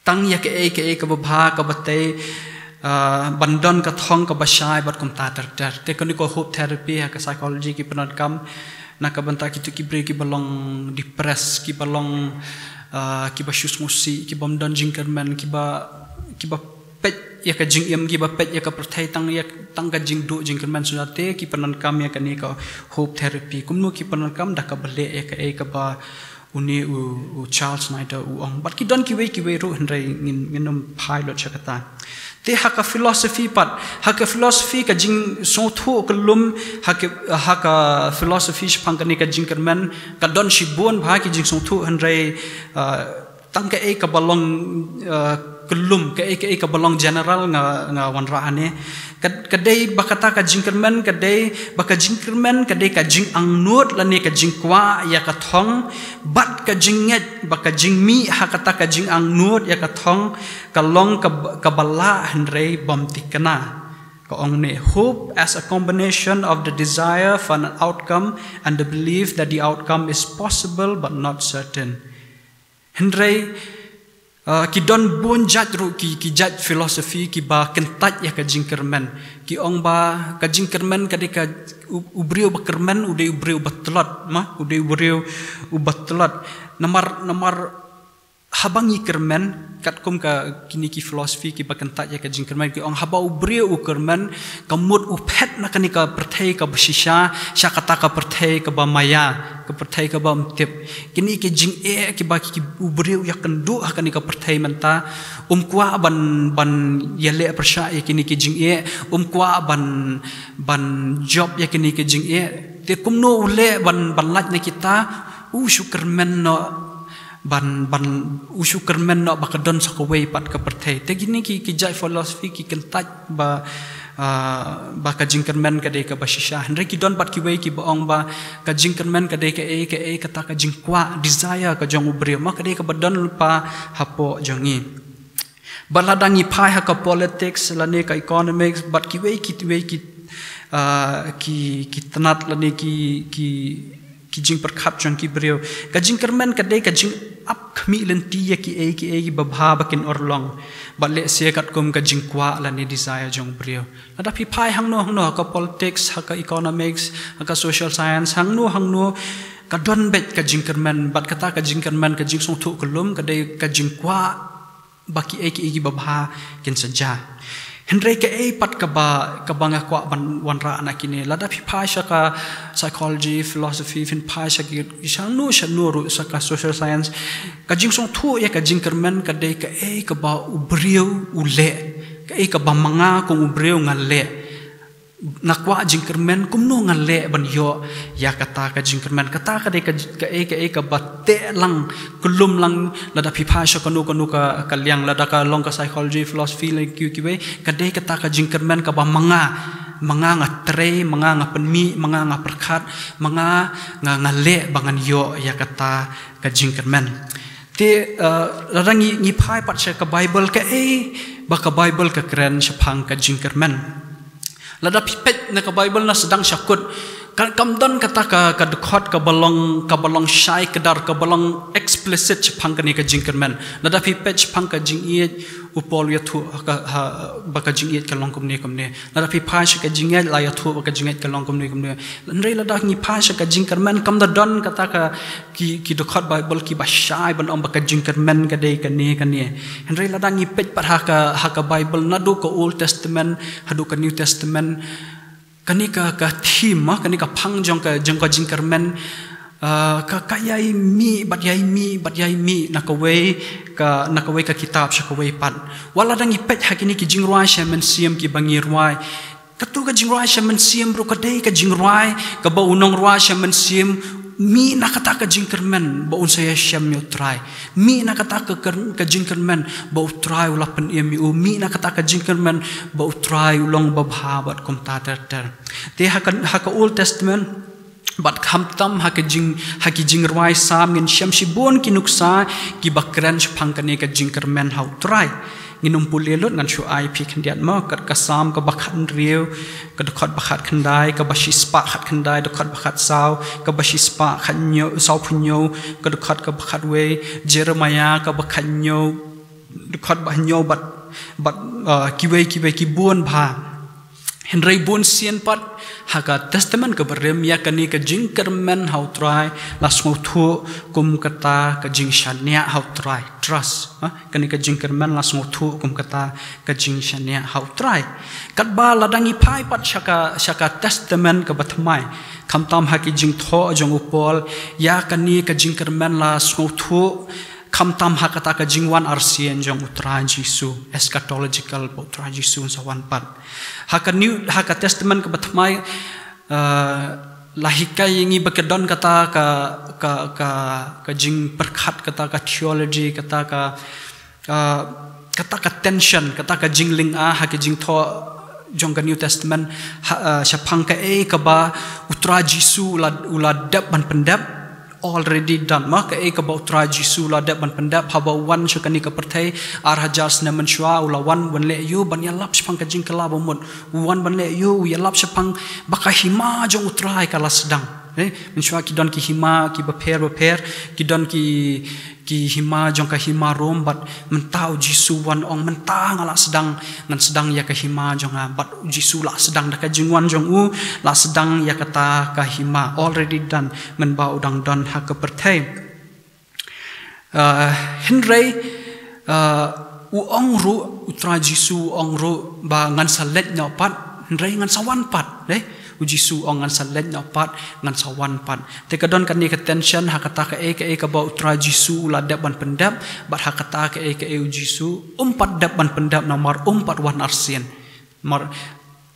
tang ïa kaei kaei kaba bha, kaba tei, ah, ban don ka thong kaba shai bad kumta ter ter. Te kane ka hope therapy ha ka psychology ki pyndonkam na ka bynta kito ki briew kiba long depressed, kiba long, ah, kiba shu sngewsih, kibym don jingkyrmen, kiba, kiba peit ïa ka jingim, kiba peit ïa ka pyrthei tang ïa, tang ka jingduh jingkyrmen shuh, te ki pyndonkam ïa kane ka hope therapy. Kumno ki pyndonkam? Da kaba leh ïa kaei kaba une u, u Charles Snyder u ong. Bad ki don kiwei kiwei ruh, hynrei ngin, ngin ym phai lut sha kata. Te ha ka philosophy pat, ha ka philosophy ka jingsngewthuh kyllum, ha ka, ha ka philosophy shaphang kane ka jingkyrmen, ka don shibun bha ki jingsngewthuh, hynrei, ah, tang kaei kaba long, ah, kyllum, kaei, kaei kaba long general nga, nga wanrah hangne. Ka, ka dei ba kata ka jingkyrmen, ka dei ba ka jingkyrmen, ka dei ka jingangnud lane ka jingkwah ïa ka thong, bad ka jingngeit ba ka jingmih ha kata ka jingangnud ïa ka thong, ka long ka, kaba lah hynrei bym thikna. Ka ong ne, hope as a combination of the desire for an outcome and the belief that the outcome is possible but not certain. Hynrei, ah, ki don bun jait ruh ki, ki jait philosophy kiba kyntait ïa ka jingkyrmen. Ki ong ba ka jingkyrmen ka dei ka u, u briew ba kyrmen, u dei u briew ba tlot, ma, u dei u briew uba tlot. Namar, namar haba ngi kyrmen, katkum ka kine ki philosophy kiba kyntait ïa ka jingkyrmen, ki ong haba u briew u kyrmen, ka mut u phet na kane ka pyrthei kaba shisha sha kata ka pyrthei kaba maya, ka pyrthei kaba ym tip. Kine ki jingeh kiba ki, u briew u ïakynduh ha kane ka pyrthei mynta, um kwah ban, ban ïaleh pyrshah ïa kine ki jingeh, um kwah ban, ban jop ïa kine ki jingeh. Te kumno u leh ban, ban lait na kita? U shu kyrmen noh ban, ban, u shu kyrmen noh ba ka don sa kawei pat ka pyrthei. Te kine ki, ki jait philosophy ki kyntait ba, ah, ba ka jingkyrmen ka dei kaba shisha. Hynrei ki don pat kiwei kiba ong ba ka jingkyrmen ka dei kaei, kaei kata ka jingkwah, desire ka jong u briew, ma, ka dei kaba don lypa hapoh jong ngi. Bad lada ngi phai ha ka politics lane ka economics, bad kiwei kiwei ki, ah, ki, ki tnat lane ki, ki, ki jingpyrkhat jong ki briew, ka jingkyrmen ka dei ka jingap khmih lynti ïa kiei kiei kiba bha ba kin urlong. Bad lehse katkum ka jingkwah lane desire jong u briew. Lada phi phai hangno hangno, ha ka politics, ha ka economics, ha ka social science, hangno hangno, ka don beit ka jingkyrmen, bad kata ka jingkyrmen, ka jingsngewthuh kyllum, ka dei ka jingkwah ba kiei kiei kiba bha kin sa jia. Hynrei kaei pat kaba, kaba nga kwah ban wanrah na kine, lada phi phai sha ka psychology, philosophy, phin phai sha ki, shano shano ruh, sha ka social science, ka jingsngewthuh ïa ka jingkyrmen ka dei kaei kaba u briew u leh, kaei kaba ma nga kum u briew nga leh. Nga kwah jingkyrmen, kumno nga leh ban ïoh ïa kata ka jingkyrmen. Kata ka dei ka, kaei kaei kaba teh lang, kyllum lang, lada phi phai sha kano kano ka, ka liang, lada ka long ka psychology, philosophy, lane kiwei kiwei, ka dei kata ka jingkyrmen kaba ma nga, ma nga nga trei, ma nga nga pynmih, ma nga nga pyrkhat, ma nga nga, nga leh ba ngan ïoh ïa kata ka jingkyrmen. Te, eh, lada ngi, ngi phai pat sha ka Bible, kaei ba ka Bible ka kren shaphang ka jingkyrmen. Lada phi peit na ka Bible na sdang sha kut, ka, kam don kata ka, ka dkhot kaba long, kaba long shai kdar, kaba long explicit shaphang kane ka jingkyrmen. Lada phi peit shaphang ka Jingïeit, u Paul u ïathuh ha ka, ha, ba ka jingïeit ka long kumne kumne. Lada phi phai sha ka Jingngeit, la ïathuh ba ka jingngeit ka long kumne kumne. Hynrei lada ngi phai sha ka jingkyrmen, kam da don kata ka, ki, ki dkhot Bible kiba shai ban ong ba ka jingkyrmen ka dei kane kane. Hynrei lada ngi peit pat ha ka, ha ka Bible, naduh ka Old Testament haduh ka New Testament, kane ka, ka theme, ah, kane ka phang jong ka, jong ka jingkyrmen, ah, ka, ka ïai mih bad ïai mih bad ïai mih na kawei ka, na kawei ka kitab sha kawei pat. Wat lada ngi peit ha kine ki jingrwai sha mynsiem kiba ngi rwai, kato ka jingrwai sha mynsiem ruh ka dei ka jingrwai kaba u nongrwai sha mynsiem mih na kata ka jingkyrmen ba un sa ïashem ïa u Trai. Mih na kata ka kyr-, ka jingkyrmen ba u Trai u la pynim ïa u. Mih na kata ka jingkyrmen ba u Trai u long babha bad kumta ter ter. Te ha ka, ha ka Old Testament, bad khamtam ha ka jing, ha ki jingrwai Salm ngin shem shibun ki nuksa kiba kren shaphang kane ka jingkyrmen ha u Trai. Ngin ym pule lut, ngan shu ai phi khyndiat mo, kat ka Salm kaba khathynriew, ka dkhot ba khatkhyndai, kaba shispah khatkhyndai, dkhot ba khatsaw, kaba shispah khathynñiew, sawphew hynñiew, ka dkhot kaba khatwei, Jeremiah kaba khathynñiew, dkhot ba hynñiew bad, bad, uh, kiwei kiwei kibun bha. Hynrei bun sien pat ha ka Testament ka barim ïa kane ka jingkyrmen ha U Trai la sngewthuh kum kata ka jingshaniah ha U Trai. Trust. Ha? Kane ka jingkyrmen la sngewthuh kum kata ka jingshaniah ha U Trai. Katba lada ngi phai pat sha ka, sha ka Testament ka bathymmai, khamtam ha ki jingthoh jong u Paul, ïa kane ka jingkyrmen la sngewthuh khamtam ha kata ka jingwan arsien jong U Trai Jisu, eschatological ba U Trai Jisu un sa wan pat. Ha ka New, ha ka Testament ka bathymmai, uh, la hikai ïa ngi ba ka don kata ka, ka, ka, ka jingpyrkhat, kata ka theology, kata ka, uh, kata ka tension, kata ka jinglynga ha ka jingthoh jong ka New Testament, ha, uh, shaphang kaei kaba U Trai Jisu u la, u la dep ban pyndep, already done. Ma kaei kaba U Trai Jisu u la dep ban pyndep haba u wan sha kane ka pyrthei ar hajar snem mynshuwa, u la wan ban leh aïu? Ban ïalap shaphang ka jingkylla bamut. U wan ban leh aïu? U ïalap shaphang ba ka hima jong U Trai ka la sdang. Eh, mynshuwa ki don ki hima kiba pher bapher, ki don ki, ki hima jong ka hima Rom, bad mynta U Jisu u wan, ong, mynta nga la sdang, ngan sdang ïa ka hima jong nga. Bad U Jisu u la sdang da ka jingwan jong u, la sdang ïa kata ka hima, already done, mynba u dang don ha ka pyrthei. Uh, hynrei, uh, u ong ruh, U Trai Jisu u ong ruh ba ngan sa leit noh pat, hynrei ngan sa wan pat, eh? U Jisu u ong ngan sa leit noh pat, ngan sa wan pat. Te ka don kane ka tension ha kata kaei kaei kaba U Trai Jisu u la dep ban pyndep, bad ha kata kaei kaei U Jisu um pat dep ban pyndep namar um pat wan arsien. Namar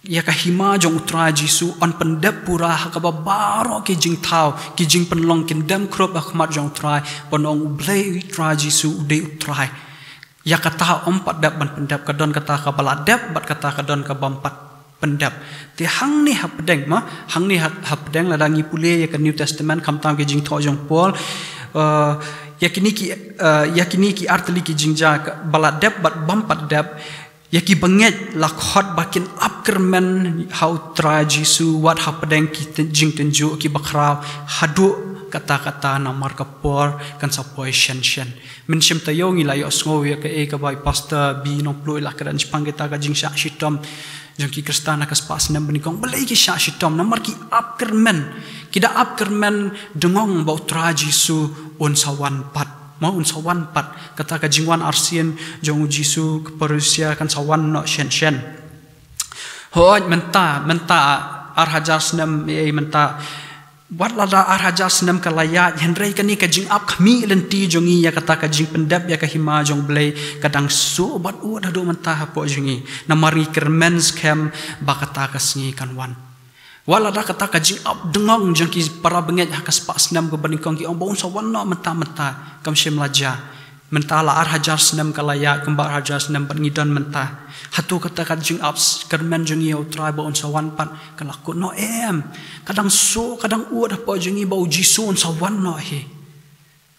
ïa ka hima jong U Trai Jisu yn pyndep pura ha kaba baroh ki jingthaw, ki jingpynlong kin dem khrup ha khmat jong U Trai, ban ong U Blei, U Trai Jisu u dei U Trai. Ïa kata um pat dep ban pyndep, ka don kata kaba la dep, bad kata ka don kaba ym pat pyndep. Te hangne hapdeng, ma, hangne ha, hapdeng lada ngi pule ïa ka New Testament, khamtam ki jingthoh jong Paul, uh, ïa kine ki, uh, ïa kine ki artylli ki jingjia, kaba la dep bad bym pat dep, ïa kiba ngeit la khot ba kin ap kyrmen ha U Trai Jisu wat hapdeng ki tyn-, jingtynjuh kiba khraw haduh katta katta, namar ka por kan sa poi shen shen. Mynshem taïew ngi la ïohsngew ïa kaei kaba i Pastor B Nongpluh i la kren shaphang kita ka jingshah shitom jong ki Khristan ha ka spah snem banyngkong. Balei ki shah shitom? Namar ki ap kyrmen, ki da ap kyrmen dngong ba U Trai Jisu un sa wan pat. Ma, un sa wan pat. Kata ka jingwan arsien jong U Jisu, ka parousia kan sa wan noh shen shen. Hooid, mynta, mynta ar hajar snem, eh, mynta, wat lada ar hajar snem ka la ïaid, hynrei kane ka jingap khmih lynti jong ngi ïa kata ka jingpyndep ïa ka hima jong U Blei ka dang suk bad ud haduh mynta hapoh jong ngi. Namar ngi kyrmen skhem ba kata ka sngi kan wan. Wat lada kata ka jingap dngong jong ki para bangeit ha ka spah snem kaba nyngkong ki ong ba un sa wan noh mynta mynta, kam shym la jia. Mynta la ar hajar snem ka la ïaid, kumba ar hajar snem bad ngi don mynta. Hato kata ka jingap s-, kyrmen jong ngi ïa U Trai ba un sa wan pat ka la kut noh? Em. Ka dang suk, ka dang ud hapoh jong ngi ba U Jisu un sa wan noh hi.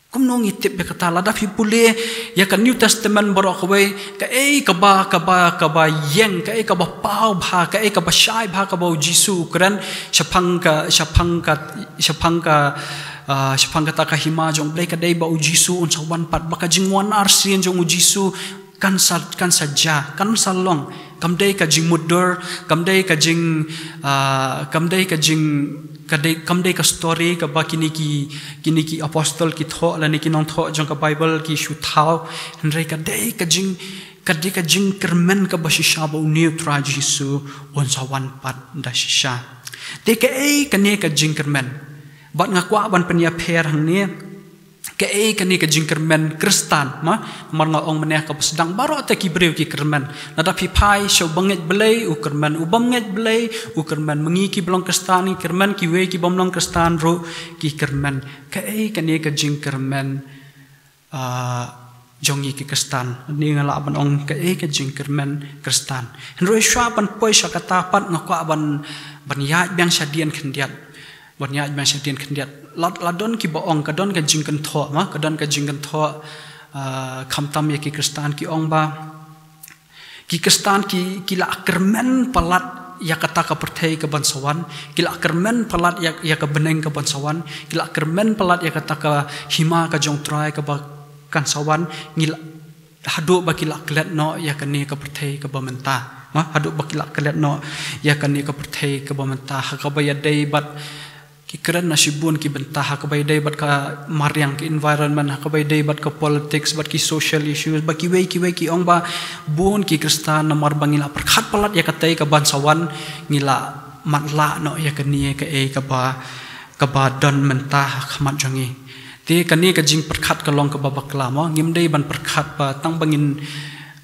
Kumno ngi tip ïa kata? Lada phi pule ïa ka New Testament baroh kawei, kaei kaba, kaba, kaba ïeng, kaei kaba paw bha, kaei kaba shai bha kaba U Jisu u kren shaphang ka, shaphang ka, shaphang ka, ah, shaphang kata ka hima jong U Blei ka dei ba U Jisu un sa wan pat, ba ka jingwan arsien jong U Jisu kan sa, kan sa jia, kan sa long. Kam dei ka jingmutdur, kam dei ka jing, ah, kam dei ka jing, ka dei, kam dei ka story kaba kine ki, kine ki apostol ki thoh lane ki nongthoh jong ka Bible ki shu thaw, hynrei ka dei ka jing, ka dei ka jingkyrmen kaba shisha ba une U Trai Jisu un sa wan pat da shisha. Te kaei kane ka jingkyrmen? Bad nga kwah ban pynïapher hangne, kaei kane ka jingkyrmen Khristan, ma? Namar nga ong mynne kaba sdang baroh te ki briew ki kyrmen. Lada phi phai sha u bangeit Blei u kyrmen, u bym ngeit Blei u kyrmen, ma ngi kiba long Khristan ngi kyrmen, kiwei ki bym long Khristan ruh ki kyrmen. Kaei kane ka jingkyrmen, ah, jong ngi ki Khristan? Ni nga lah ban ong kaei ka jingkyrmen Khristan. Hynrei shuwa ban poi sha kata pat nga kwah ban, ban ïaid biang shadien khyndiat. Ban ïaid biang shadien khyndiat. La, la don kiba ong, ka don ka jingkynthoh, ma, ka don ka jingkynthoh, ah, khamtam ïa ki Khristan ki ong ba ki Khristan ki, ki la kyrmen palat ïa kata ka pyrthei kaban sa wan, ki la kyrmen palat ïa, ïa ka bneng kaban sa wan, ki la kyrmen palat ïa kata ka hima ka jong U Trai kaba kan sa wan, ngi la, haduh ba ki la klet noh ïa kane ka pyrthei kaba mynta. Ma, haduh ba ki la klet noh ïa kane ka pyrthei kaba mynta, ha kaba ïadei bad ki kren na shibun ki bynta, ha kaba ïadei bad ka mariang, ki environment, ha kaba ïadei bad ka politics, bad ki social issues, bad kiwei kiwei, ki ong ba bun ki Khristan namar ba ngi la pyrkhat palat ïa katei ka ban sa wan, ngi la matlah noh ïa kane kaei kaba, kaba don mynta ha khmat jong ngi. Te kane ka jingpyrkhat ka long kaba bakla mo, ngim dei ban pyrkhat ba tang ba ngin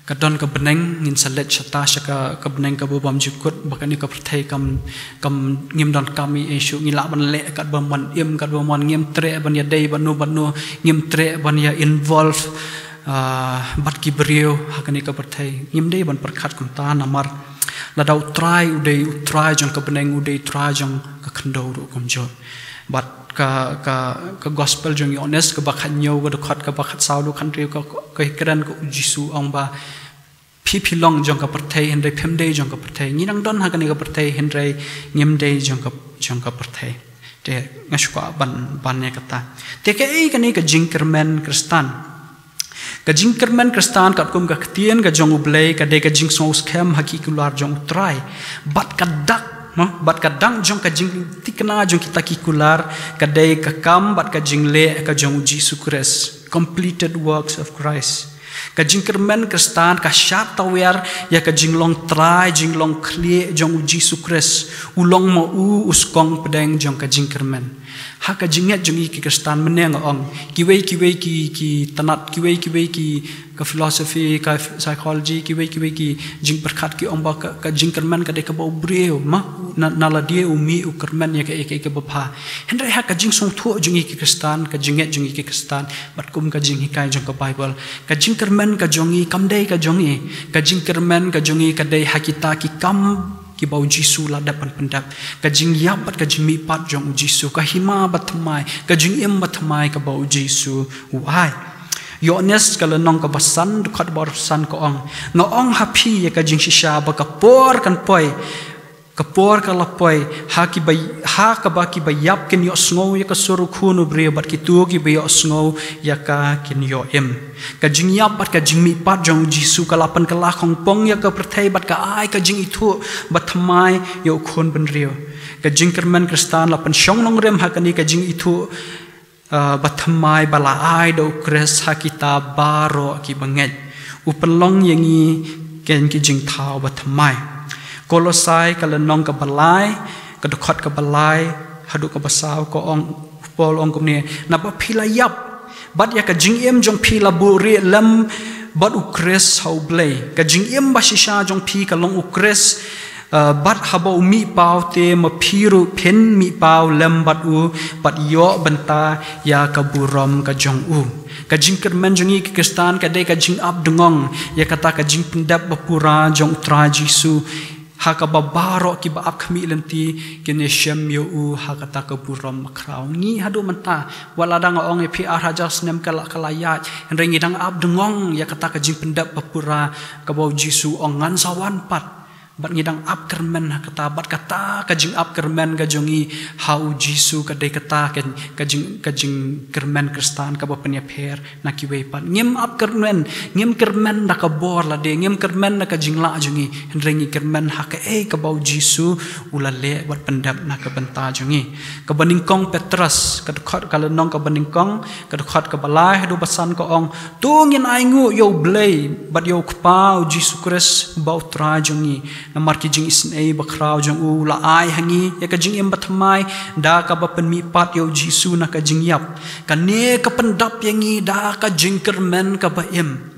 ka don ka bneng ngin sa leit shata sha ka, ka bneng kaba bymjukut, ba kane ka pyrthei kam, kam ngim donkam ei ei shuh, ngi lah ban leh katba mon im, katba mon, ngim treh ban ïadei bad no bad no, ngim treh ban ïa involve, ah, bad ki briew ha kane ka pyrthei. Ngim dei ban pyrkhat kumta namar lada U Trai u dei U Trai jong ka bneng, u dei U Trai jong ka khyndew ruh kumjuh. Bad ka, ka, ka gospel jong Ïoannis kaba khathynñiew, ka dkhot kaba khatsaw haduh khathynriew, ka, ka kren ka U Jisu ong ba phi phi long jong ka pyrthei hynrei phim dei jong ka pyrthei. Ngi dang don ha kane ka pyrthei hynrei ngim dei jong ka, jong ka pyrthei. Te nga shu kwah ban, ban ïa kata. Te kaei kane ka jingkyrmen Khristan? Ka jingkyrmen Khristan katkum ka ktien ka jong U Blei ka dei ka jingsngewskhem ha ki kular jong U Trai. Bad ka dak, ma, bad ka dang jong ka jingthikna jong kita ki kular ka dei ka kam bad ka jingleh ka jong U Jisu Khrist. Completed works of Christ. Ka jingkyrmen Khristan ka shad tawiar ïa ka jinglong trai, jinglong khlieh jong U Jisu Khrist. U long ma u u skong pdeng jong ka jingkyrmen. Ha ka jingngeit jong ngi ki Khristan, mynne nga ong, kiwei kiwei ki, ki tnat, kiwei kiwei ki, ka philosophy, ka psychology, kiwei kiwei ki jingpyrkhat ki ong ba ka, ka jingkyrmen ka dei kaba u briew, ma, na, na lade u mih u kyrmen ïa kaei kaei kaba bha. Hynrei ha ka jingsngewthuh jong ngi ki Khristan, ka jingngeit jong ngi ki Khristan, bad kum ka jinghikai jong ka Bible, ka jingkyrmen ka jong ngi kam dei ka jong ngi. Ka jingkyrmen ka jong ngi ka dei ha kita ki kam kiba U Jisu la dep ban pyndep. Ka jingïap bad ka jingmihpat jong U Jisu, ka hima bathymmai, ka jingim bathymmai kaba U Jisu u ai. Ïoannis ka lynnong kaba san, dkhot ba arphew san ka ong, nga ong ha phi ïa ka jingshisha ba ka por kan poi, ka por ka la poi, ha kiba, ha kaba kiba ïap kin ïohsngew ïa ka sur U Khun u briew bad kito kiba ïohsngew ïa ka kin ïoh im. Ka jingïap bad ka jingmihpat jong U Jisu ka la pynkylla khongpong ïa ka pyrthei bad ka ai ka jingithuh bathymmai ïa U Khun bynriew. Ka jingkyrmen Khristan la pynshong nongrim ha kane ka jingithuh, ah, bathymmai ba la ai da U Khrist ha kita baroh kiba ngeit. U pynlong ïa ngi ken ki jingthaw bathymmai. Kolosai ka lynnong kaba lai, ka dkhot kaba lai haduh kaba saw ka ong, Paul ong kumne, naba phi la ïap bad ïa ka jingim jong phi la buhrieh lem bad U Khrist ha U Blei. Ka jingim bashisha jong phi ka long U Khrist, ah, bad haba u mih paw te ma phi ruh phin mih paw lem bad u, bad ïoh bynta ïa ka burom ka jong u. Ka jingkyrmen jong ngi ki Khristan ka dei ka jingap dngong ïa kata ka jingpyndep bapura jong U Trai Jisu, ha kaba baroh kiba ap khmih lynti kin ïashem ïa u ha kata ka burom bakhraw. Ngi haduh mynta, wat la dang ong ïa phi ar hajar snem ka la, ka la ïaid, hynrei ngi dang ap dngong ïa kata ka jingpyndep bapura kaba U Jisu ong ngan sa wan pat. Bad ngi dang ap kyrmen ha kata, bad kata ka jingap kyrmen ka jong ngi ha U Jisu ka dei kata ka, ka jing, ka jingkyrmen Khristan kaba pynïapher na kiwei pat. Ngim ap kyrmen, ngim kyrmen da ka bor lade, ngim kyrmen da ka jinglah jong ngi, hynrei ngi kyrmen ha kaei kaba U Jisu u la leh bad pyndep na ka bynta jong ngi. Kaba nyngkong Petros, ka dkhot, ka lynnong kaba nyngkong, ka dkhot kaba lai haduh ba san ka ong, to ngin ainguh ïa U Blei bad ïa U Kpa U Jisu Khrist uba U Trai jong ngi. Namar ki jingisynei bakhraw jong u, u la ai ha ngi ïa ka jingim bathymmai da kaba pynmihpat ïa U Jisu na ka jingïap. Kane ka pyndap ïa ngi da ka jingkyrmen kaba im.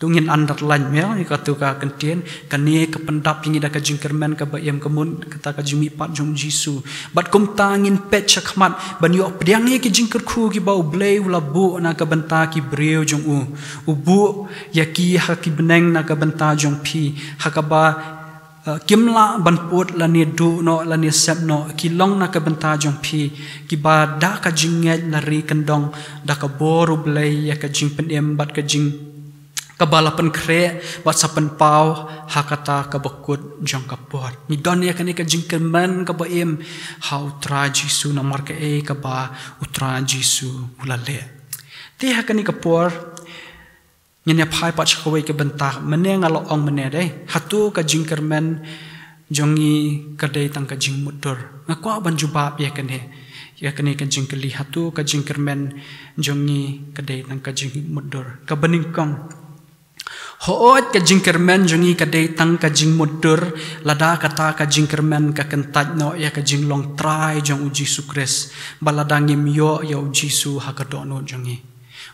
To ngin underline mo ïa kato ka kyntien, kane ka pyndap ïa ngi da ka jingkyrmen kaba im, ka mut kata ka jingmihpat jong U Jisu. Bad kumta ngin peit shakhmat ban ïoh pdiang ïa ki jingkyrkhu kiba U Blei u la buh na ka bynta ki briew jong u. U buh ïa ki ha ki bneng na ka bynta jong phi, ha kaba, eh, kim lah ban put lane duh noh lane sep noh, ki long na ka bynta jong phi, kiba da ka jingngeit la ri kyndong da ka bor U Blei ïa ka jingpynim bad ka jing kaba la pynkhreh bad sa pynpaw ha kata kaba kut jong ka por. Ngi don ïa kane ka jingkyrmen kaba im ha U Trai Jisu namar kaei kaba U Trai Jisu u la leh. Te ha kane ka por, Ngin ïa phai pat sha kawei ka bynta, mynne nga la ong mynne dei, hato ka jingkyrmen jong ngi ka dei tang ka jingmutdur? Nga kwah ban jubab ïa kane, ïa kane ka jingkylli, hato ka jingkyrmen jong ngi ka dei tang ka jingmutdur? Kaba nyngkong, hooid ka jingkyrmen jong ngi ka dei tang ka jingmutdur, lada kata ka jingkyrmen ka kyntait noh ïa ka jinglong trai jong U Jisu Khrist, bad lada ngim ïoh ïa U Jisu ha ka dohnud jong ngi.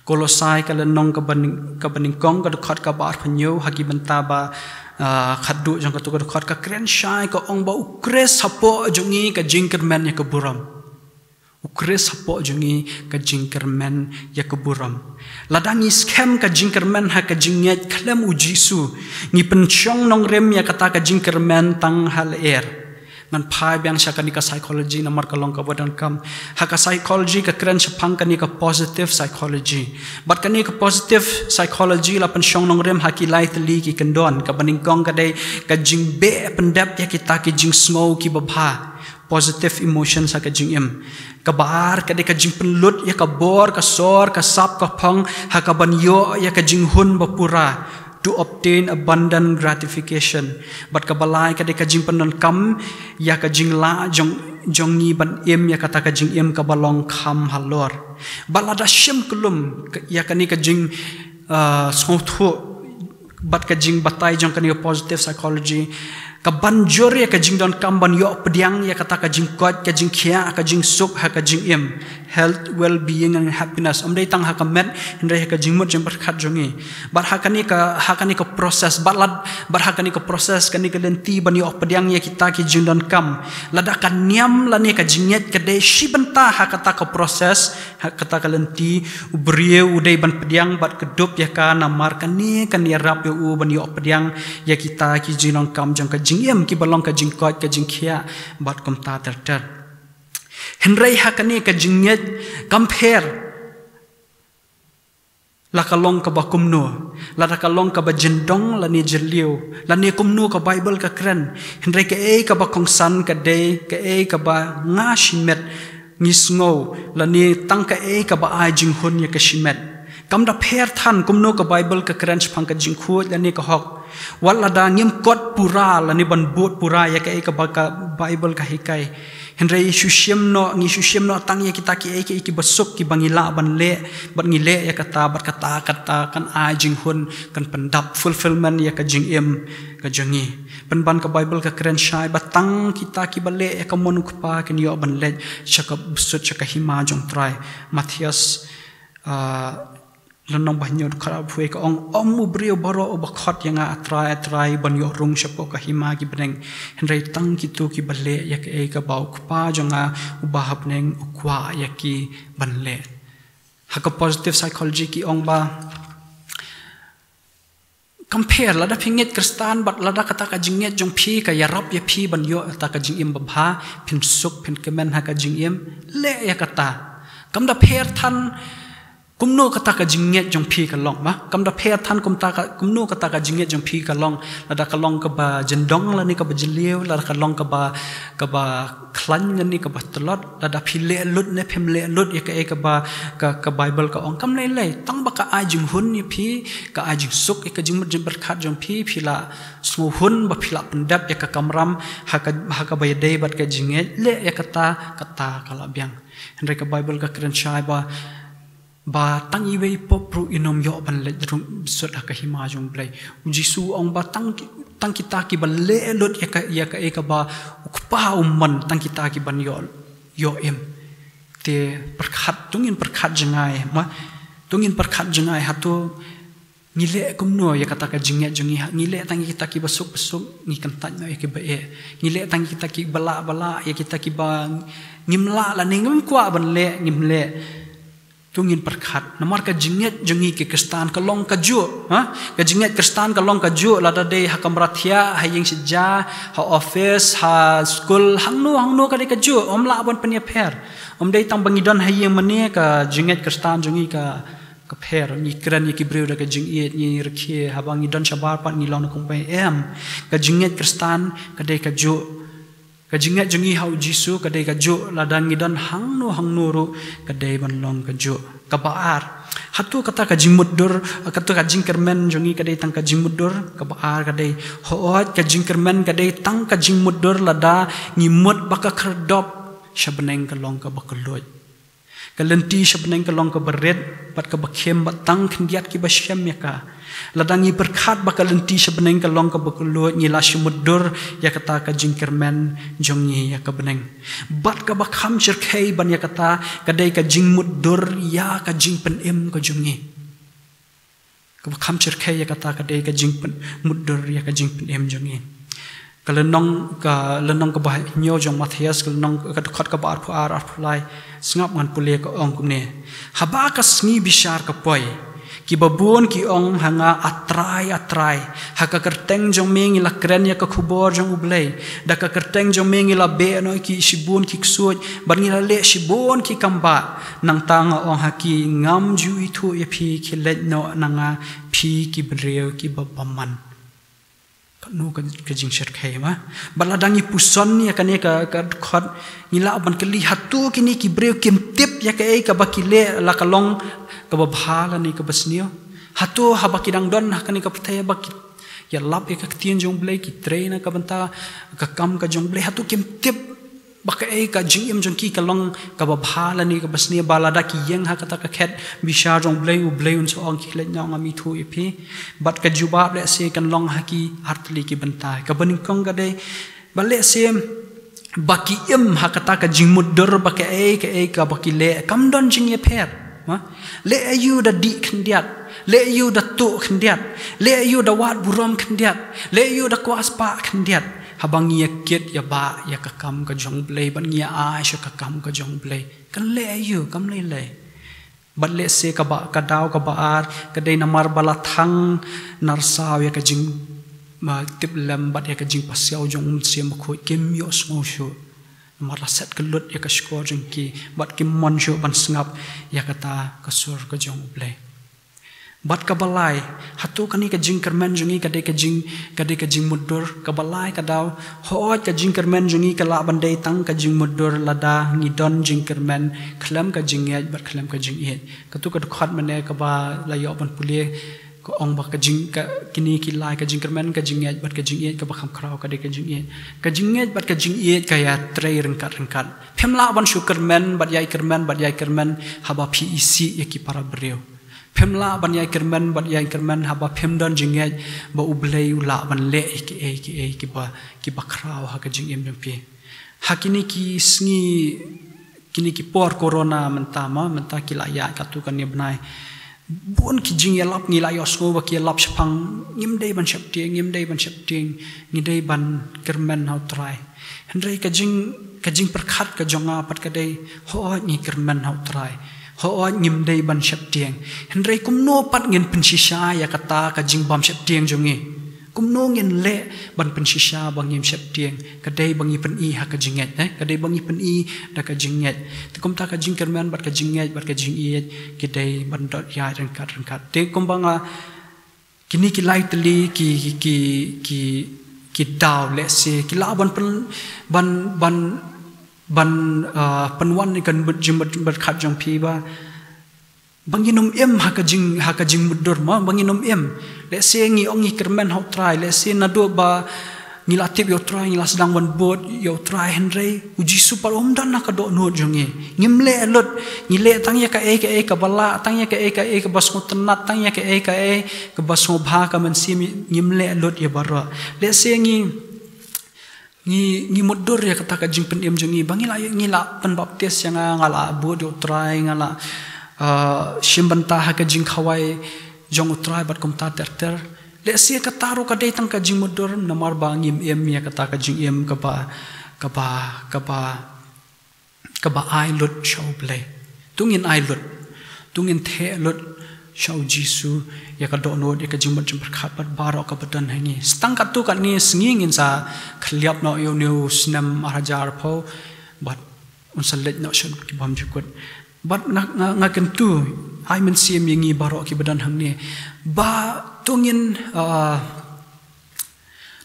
Kolosai ka lynnong kaba nyng-, kaba nyngkong ka dkhot kaba arphew hynñiew, ha ki bynta ba, ah, khadduh jong kato ka dkhot ka kren shai, ka ong ba U Khrist hapoh jong ngi ka jingkyrmen ïa ka burom. U Khrist hapoh jong ngi ka jingkyrmen ïa ka burom. Lada ngi skhem ka jingkyrmen ha ka jingngeit khlem U Jisu, ngi pynshong nongrim ïa kata ka jingkyrmen tang ha lyer. Ngan phai biang sha kane ka psychology namar ka long kaba donkam. Ha ka psychology ka kren shaphang kane ka positive psychology. Bad kane ka positive psychology la pynshong nongrim ha ki lai tylli ki kyndon. Kaba nyngkong ka dei ka jingbeh pyndep ïa kita ki jingsngew kiba bha. Positive emotions ha ka jingim. Kaba ar ka dei ka jingpynlut ïa ka bor, ka sor, ka sap, ka phong, ha kaban ïoh ïa ka jinghun ba pura, to obtain abundant gratification. Bad kaba lai ka dei ka jingpyndonkam ïa ka jinglah jong, jong ngi ban im ïa kata ka jingim kaba long kham halor. Bad lada shim kyllum ka, ïa kane ka jing, ah, sngewthuh bad ka jingbatai jong kane ka positive psychology, kaban jur ïa ka jingdonkam ban ïoh pdiang ïa kata ka jingkoit, ka jingkhiah, ka jingsuk ha ka jingim. Health, well-being and happiness. Ym dei tang ha ka met, hynrei ha ka jingmut jingpyrkhat jong ngi. Bad ha kane ka, ha kane ka process, bad lad, bad ha kane ka process, kane ka lynti ban ïoh pdiang ïa kita ki jingdonkam, lada ka niam lane ka jingngeit ka dei shi bynta ha kata ka process, ha kata ka lynti, u briew u dei ban pdiang bad kdup ïa ka namar kane kan ïarap ïa u ban ïoh pdiang ïa kita ki jingdonkam jong ka jingim kiba long ka jingkoit, ka jingkhiah, bad kumta ter ter. Hynrei ha kane ka jingngeit kam pher la ka long kaba kumno, lada ka long kaba jyndong lane jylliew, lane kumno ka Baibl ka kren. Hynrei kaei kaba kongsan ka dei kaei kaba nga shimet ngi sngew, lane tang kaei kaba ai jinghun ïa ka shimet. Kam da pher than kumno ka Baibl ka kren shaphang ka jingkhuid lane ka hok. Wat lada ngim kot pura lane ban bud pura ïa kaei kaba ka Baibl ka hikai, hynrei shu shim noh, ngi shu shim noh tang ïa kita kiei kiei kiba suk kiba ngi lah ban leh, bad ngi leh ïa kata, bad kata, kata kan ai jinghun, kan pyndap, fulfillment ïa ka jingim ka jong ngi. Pynban ka Baibl ka kren shai ba tang kita kiba leh ïa ka mon U Kpa kin ïoh ban leit sha ka bsut, sha ka hima jong U Trai. Mathaios, ah, lynnong ba hynñiew dkhot arphew ka ong, ym u briew baroh uba khot ïa nga, A Trai, A Trai, ban ïoh rung shapoh ka hima ki bneng, hynrei tang kito kiba leh ïa kaei kaba U Kpa jong nga uba ha bneng u kwah ïa ki ban leh. Ha ka positive psychology ki ong ba kam pher lada phi ngeit Khristan bad lada kata ka jingngeit jong phi ka ïarap ïa phi ban ïoh kata ka jingim babha, phin suk, phin kmen ha ka jingim, leh ïa kata. Kam da pher than kumno kata ka jingngeit jong phi ka long, ma? Kam da pher than kumta ka, kumno kata ka jingngeit jong phi ka long, lada ka long kaba jyndong lane kaba jylliew, lada ka long kaba, kaba khlaiñ lane kaba tlot, lada phi leh lut ne phim leh lut ïa kaei kaba ka, ka Baibl ka ong, kam lei lei, tang ba ka ai jinghun ïa phi, ka ai jingsuk ïa ka jingmut jingpyrkhat jong phi, phi la sngewhun ba phi la pyndep ïa ka kamram ha ka, ha kaba ïadei bad ka jingngeit, leh ïa kata, kata ka la biang. Hynrei ka Baibl ka kren shai ba, ba tang iwei i pop ruh in ym ïoh ban leit rung bsut ha ka hima jong U Blei. U Jisu u ong ba tang, tang kita kiba leh lut ïa ka, ïa kaei kaba U Kpa u mon, tang kita kiban ïoh, ïoh im. Te pyrkhat, to ngin pyrkhat jngai, ma, to ngin pyrkhat jngai, hato ngi leh kumno ïa kata ka jingngeit jong ngi, ha, ngi leh tang ïa kita kiba suk ba suk, ngi kyntait noh ïa kiba eh. Ngi leh tang ïa kita kiba lah ba lah, ïa kita kiba ngim lah lane ngim kwah ban leh, ngim leh. To ngin pyrkhat, namar ka jingngeit jong ngi ki Khristan ka long kajuh, ha? Ka jingngeit Khristan ka long kajuh, lada dei ha kamra thiah, ha ïing sha ja, ha office, ha skul, hangno hangno ka dei kajuh, ym lah ban pynïapher. Ym dei tang ba ngi don ha ïing mane ka jingngeit Khristan jong ngi ka, ka pher, ngi kren ïa ki briew da ka jingïeit, ngi rkhie, haba ngi don shabar pat ngi long na kumbai, em. Ka jingngeit Khristan ka dei kajuh. Ka jingngeit jong ngi ha U Jisu ka dei kajuh, lada ngi don hangno hangno ruh ka dei ban long kajuh. Kaba ar, hato kata ka jingmutdur, kata ka jingkyrmen jong ngi ka dei tang ka jingmutdur? Kaba ar ka dei, hooid ka jingkyrmen ka dei tang ka jingmutdur lada ngi mut ba ka khyrdop sha bneng ka long kaba kylluid. Ka lynti sha bneng ka long kaba rit bad kaba khim, bad tang khyndiat kiba shem ïa ka. Lada ngi pyrkhat ba ka lynti sha bneng ka long kaba kylluid, ngi la shu mutdur ïa kata ka jingkyrmen jong ngi ïa ka bneng. Bad kaba kham shyrkhei ban ïa kata ka dei ka jingmutdur ïa ka jingpynim ka jong ngi. Kaba kham shyrkhei ïa kata ka dei ka jingpyn-, mutdur ïa ka jingpynim jong ngi. Ka lynnong, ka lynnong kaba hynñiew jong Mathaios, ka lynnong, ka dkhot kaba arphew ar, arphew lai, sngap ngan pule, ka ong kumne: Haba ka sngi bishar ka poi, kiba bun ki ong ha nga, A Trai, A Trai, ha ka kyrteng jong me ngi la kren ïa ka khubor jong U Blei, da ka kyrteng jong me ngi la beh noh ïa ki shibun ki ksuid, bad ngi la leh shibun ki kam bah. Nangta nga ong ha ki, ngam ju ithuh ïa phi, khie leit noh na nga, phi ki briew kiba bymman. Katno ka, ka jingshyrkhei, ma? Bad lada ngi puson ïa kane ka, ka dkhot, ngi lah ban kylli, hato kine ki briew kim tip ïa kaei kaba ki leh la ka long kaba bha lane kaba sniew? Hato haba ki dang don ha kane ka pyrthei ba ki ïalap ïa ka ktien jong U Blei, ki trei na ka bynta ka kam ka jong U Blei, hato kim tip ba kaei ka jingim jong ki ka long kaba bha lane kaba sniew, ba lada ki ïeng ha kata ka khet bishar jong U Blei, U Blei un sa ong, khie leit noh, ngam ithuh ïa phi? Bad ka jubab lehse kan long ha ki artylli ki bynta. Kaba nyngkong ka dei, ba lehse ba ki im ha kata ka jingmutdur ba kaei kaei kaba ki leh kam don jingïapher. Ma? Leh aïu da dih khyndiat, leh aïu da tuh khyndiat, leh aïu da wad burom khyndiat, leh aïu da kwah spah khyndiat. Haba ngi ïa kit ïa bah ïa ka kam ka jong U Blei, bad ngi ïa ai sha ka kam ka jong U Blei, kan leh aïu? Kam lei lei. Bad lehse kaba, ka daw kaba ar ka dei namar ba la thang narsaw ïa ka jing, ma, tiplem bad ïa ka jingpasiaw jong U Mynsiem Bakhuid, kim ïohsngew shuh. Namar la set kyllut ïa ka shkor jong ki bad kim mon shuh ban sngap ïa kata ka sur ka jong U Blei. Bad kaba lai, hato kane ka jingkyrmen jong ngi ka dei ka jing, ka dei ka jingmutdur? Kaba lai ka daw, hooid ka jingkyrmen jong ngi ka lah ban dei tang ka jingmutdur lada ngi don jingkyrmen khlem ka jingngeit bad khlem ka jingïeit. Kato ka dkhot mynne kaba la ïoh ban pule, ka ong ba ka jing, ka, kine ki lai, ka jingkyrmen, ka jingngeit bad ka jingïeit, kaba kham khraw ka dei ka jingïeit. Ka jingngeit bad ka jingïeit ka ïatrei ryngkat ryngkat. Phim lah ban shu kyrmen bad ïai kyrmen bad ïai kyrmen haba phi isih ïa ki para briew. Phim lah ban ïai kyrmen bad ïai kyrmen haba phim don jingngeit ba U Blei u lah ban leh ïa kiei kiei kiba, kiba khraw ha ka jingim jong phi. Ha kine ki sngi, kine ki por corona mynta, ma, mynta ki la ïaid katto katne bnai. Bun ki jingïalap ngi la ïohsngew ba ki ïalap shaphang, ngim dei ban sheptieng, ngim dei ban sheptieng, ngi dei ban kyrmen ha U Trai. Hynrei ka jing, ka jingpyrkhat ka jong nga pat ka dei, hooid ngi kyrmen ha U Trai, hooid ngim dei ban sheptieng. Hynrei kumno pat ngin pynshisha ïa kata ka jingbym sheptieng jong ngi? Kumno ngin leh ban pynshisha ba ngim sheptieng? Ka dei ba ngi pyni ha ka jingngeit, eh? Ka dei ba ngi pyni da ka jingngeit. Te kumta ka jingkyrmen bad ka jingngeit bad ka jingïeit ki dei ban dot ïaid ryngkat ryngkat. Te kumba nga, kine ki lai tylli ki, ki, ki, ki daw lehse ki lah ban pyn, ban, ban, ban, ah, pynwan ïa ka jingmut, jingmut, jingmut khat jong phi ba ba ngin ym im ha ka jing, ha ka jingmutdur, ma, ba ngin ym im. Lehse ngi ong ngi kyrmen ha U Trai, lehse naduh ba ngi la tip ïa U Trai, ngi la sdang ban bud ïa U Trai, hynrei U Jisu pat um don ha ka dohnud jong ngi. Ngim leh lut, ngi leh tang ïa kaei kaei kaba lah, tang ïa kaei kaei kaba sngewtynnat, tang ïa kaei kaei kaba sngewbha ka mynsiem, ngim leh lut ïa baroh. Lehse ngi Ngi, ngi mutdur ïa kata ka jingpynim jong ngi ba ngi la, ngi la pynbaptis ïa nga, nga la bud ïa U Trai, nga la, ah, shim bynta ha ka jingkhawai jong U Trai bad kumta ter ter. Lehse kata ruh ka dei tang ka jingmutdur namar ba ngim im ïa kata ka jingim kaba, kaba, kaba kaba ai lut sha U Blei. To ngin ai lut, to ngin theh lut sha U Jisu ïa ka dohnud, ïa ka jingmut jingpyrkhat bad baroh kaba don ha ngi. Sa tang katto katne sngi ngin sa khylliap noh ïa une u snem ar hajar arphew bad un sa leit noh sha ki bymjukut. Bad nga, nga, nga kyntu, ai mynsiem ïa ngi baroh kiba don hangne ba to ngin, ah,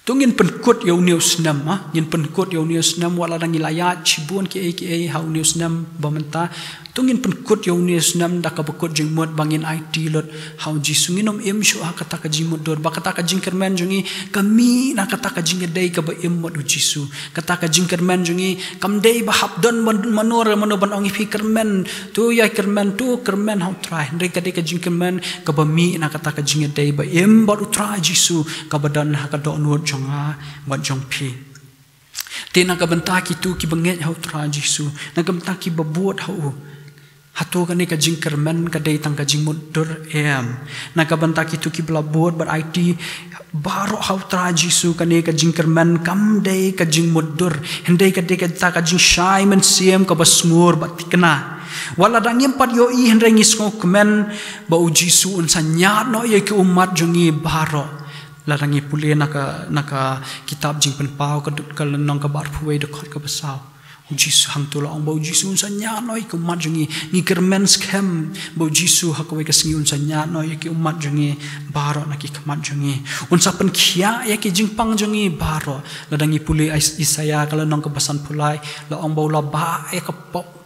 To ngin pynkut ïa une u snem, ha? Ngin pynkut ïa une u snem, wat la dang ngi la ïaid shibun kiei kiei ha une u snem ba mynta. To ngin pynkut ïa une u snem da kaba kut jingmut ba ngin aiti lut ha u Jisu. Ngin ym im shuh ha kata ka jingmutdur, ba kata ka jingkyrmen jong ngi ka mih na kata ka jingïadei kaba im bad u Jisu. Kata ka jingkyrmen jong ngi kam dei ba hap don man-, mano re mano ban ong ïa phi kyrmen, to ïai kyrmen, to kyrmen ha u Trai. Hynrei ka dei ka jingkyrmen kaba mih na kata ka jingïadei ba im bad u Trai Jisu, kaba don ha ka dohnud jong nga bad jong phi. Te na ka bynta kito kiba ngeit ha u Trai Jisu, na ka bynta kiba bud ha u, hato kane ka jingkyrmen ka dei tang ka jingmutdur? Em. Na ka bynta kito kiba la bud bad aiti baroh ha u Trai Jisu, kane ka jingkyrmen kam dei ka jingmutdur, hynrei ka dei kata ka jingshai mynsiem kaba sngur bad thikna. Wat lada ngim pat ïohi, hynrei ngi sngewkmen ba u Jisu un sa ñiad noh ïa ki ummat jong ngi baroh. Lada ngi pule na ka, na ka kitab Jingpynpaw, ka dud, ka lynnong kaba arphew wei, dkhot kaba saw, u Jisu hangto la ong ba u Jisu un sa ñiad noh ïa ki ummat jong ngi. Ngi kyrmen skhem ba u Jisu ha kawei ka sngi un sa ñiad noh ïa ki ummat jong ngi baroh na ki khmat jong ngi. Un sa pynkhiah ïa ki jingpang jong ngi baroh. Lada ngi pule Is-, Isaïah, ka lynnong kaba sanphew lai, la ong ba u la bah ïa ka pop.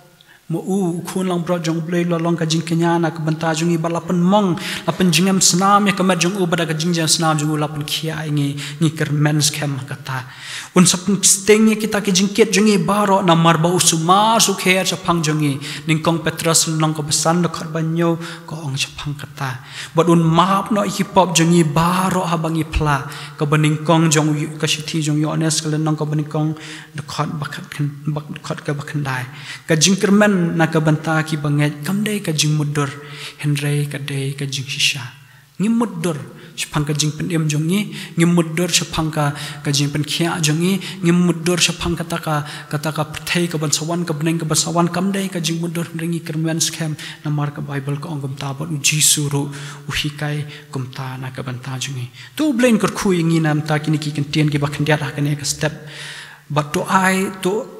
Ma u, u khun langbrot jong U Blei, u la long ka jingkñia na ka bynta jong ngi, bad la pynmong, la pynjngem snam ïa ka met jong u, bad da ka jingjngem snam jong u la pynkhiah ïa ngi. Ngi kyrmen skhem ha kata. Un sa pynsting ïa kita ki jingkit jong ngi baroh, namar ba u sumar sukher shaphang jong ngi. Nyngkong Petros lynnong kaba san, dkhot ba hynñiew, ka ong shaphang kata. Bad un map noh ïa ki pop jong ngi baroh haba ngi phla. Kaba nyngkong jong u, ka shithi jong u Ïoannis, ka lynnong kaba nyngkong, dkhot ba khat khyn-, ba, dkhot kaba khyndai. Ka jingkyrmen na ka bynta kiba ngeit kam dei ka jingmutdur, hynrei ka dei ka jingshisha. Ngim mutdur shaphang ka jingpynim jong ngi, ngim mutdur shaphang ka, ka jingpynkhiah jong ngi, ngim mutdur shaphang kata ka, kata ka pyrthei kaban sa wan, ka bneng kaban sa wan, kam dei ka jingmutdur, hynrei ngi kyrmen skhem, namar ka Baibl ka ong kumta, bad u Jisu ruh u hikai kumta na ka bynta jong ngi. To U Blei un kyrkhu ïa ngi na ka bynta kine ki kyntien kiba khyndiat ha kane ka step. Bad to ai, to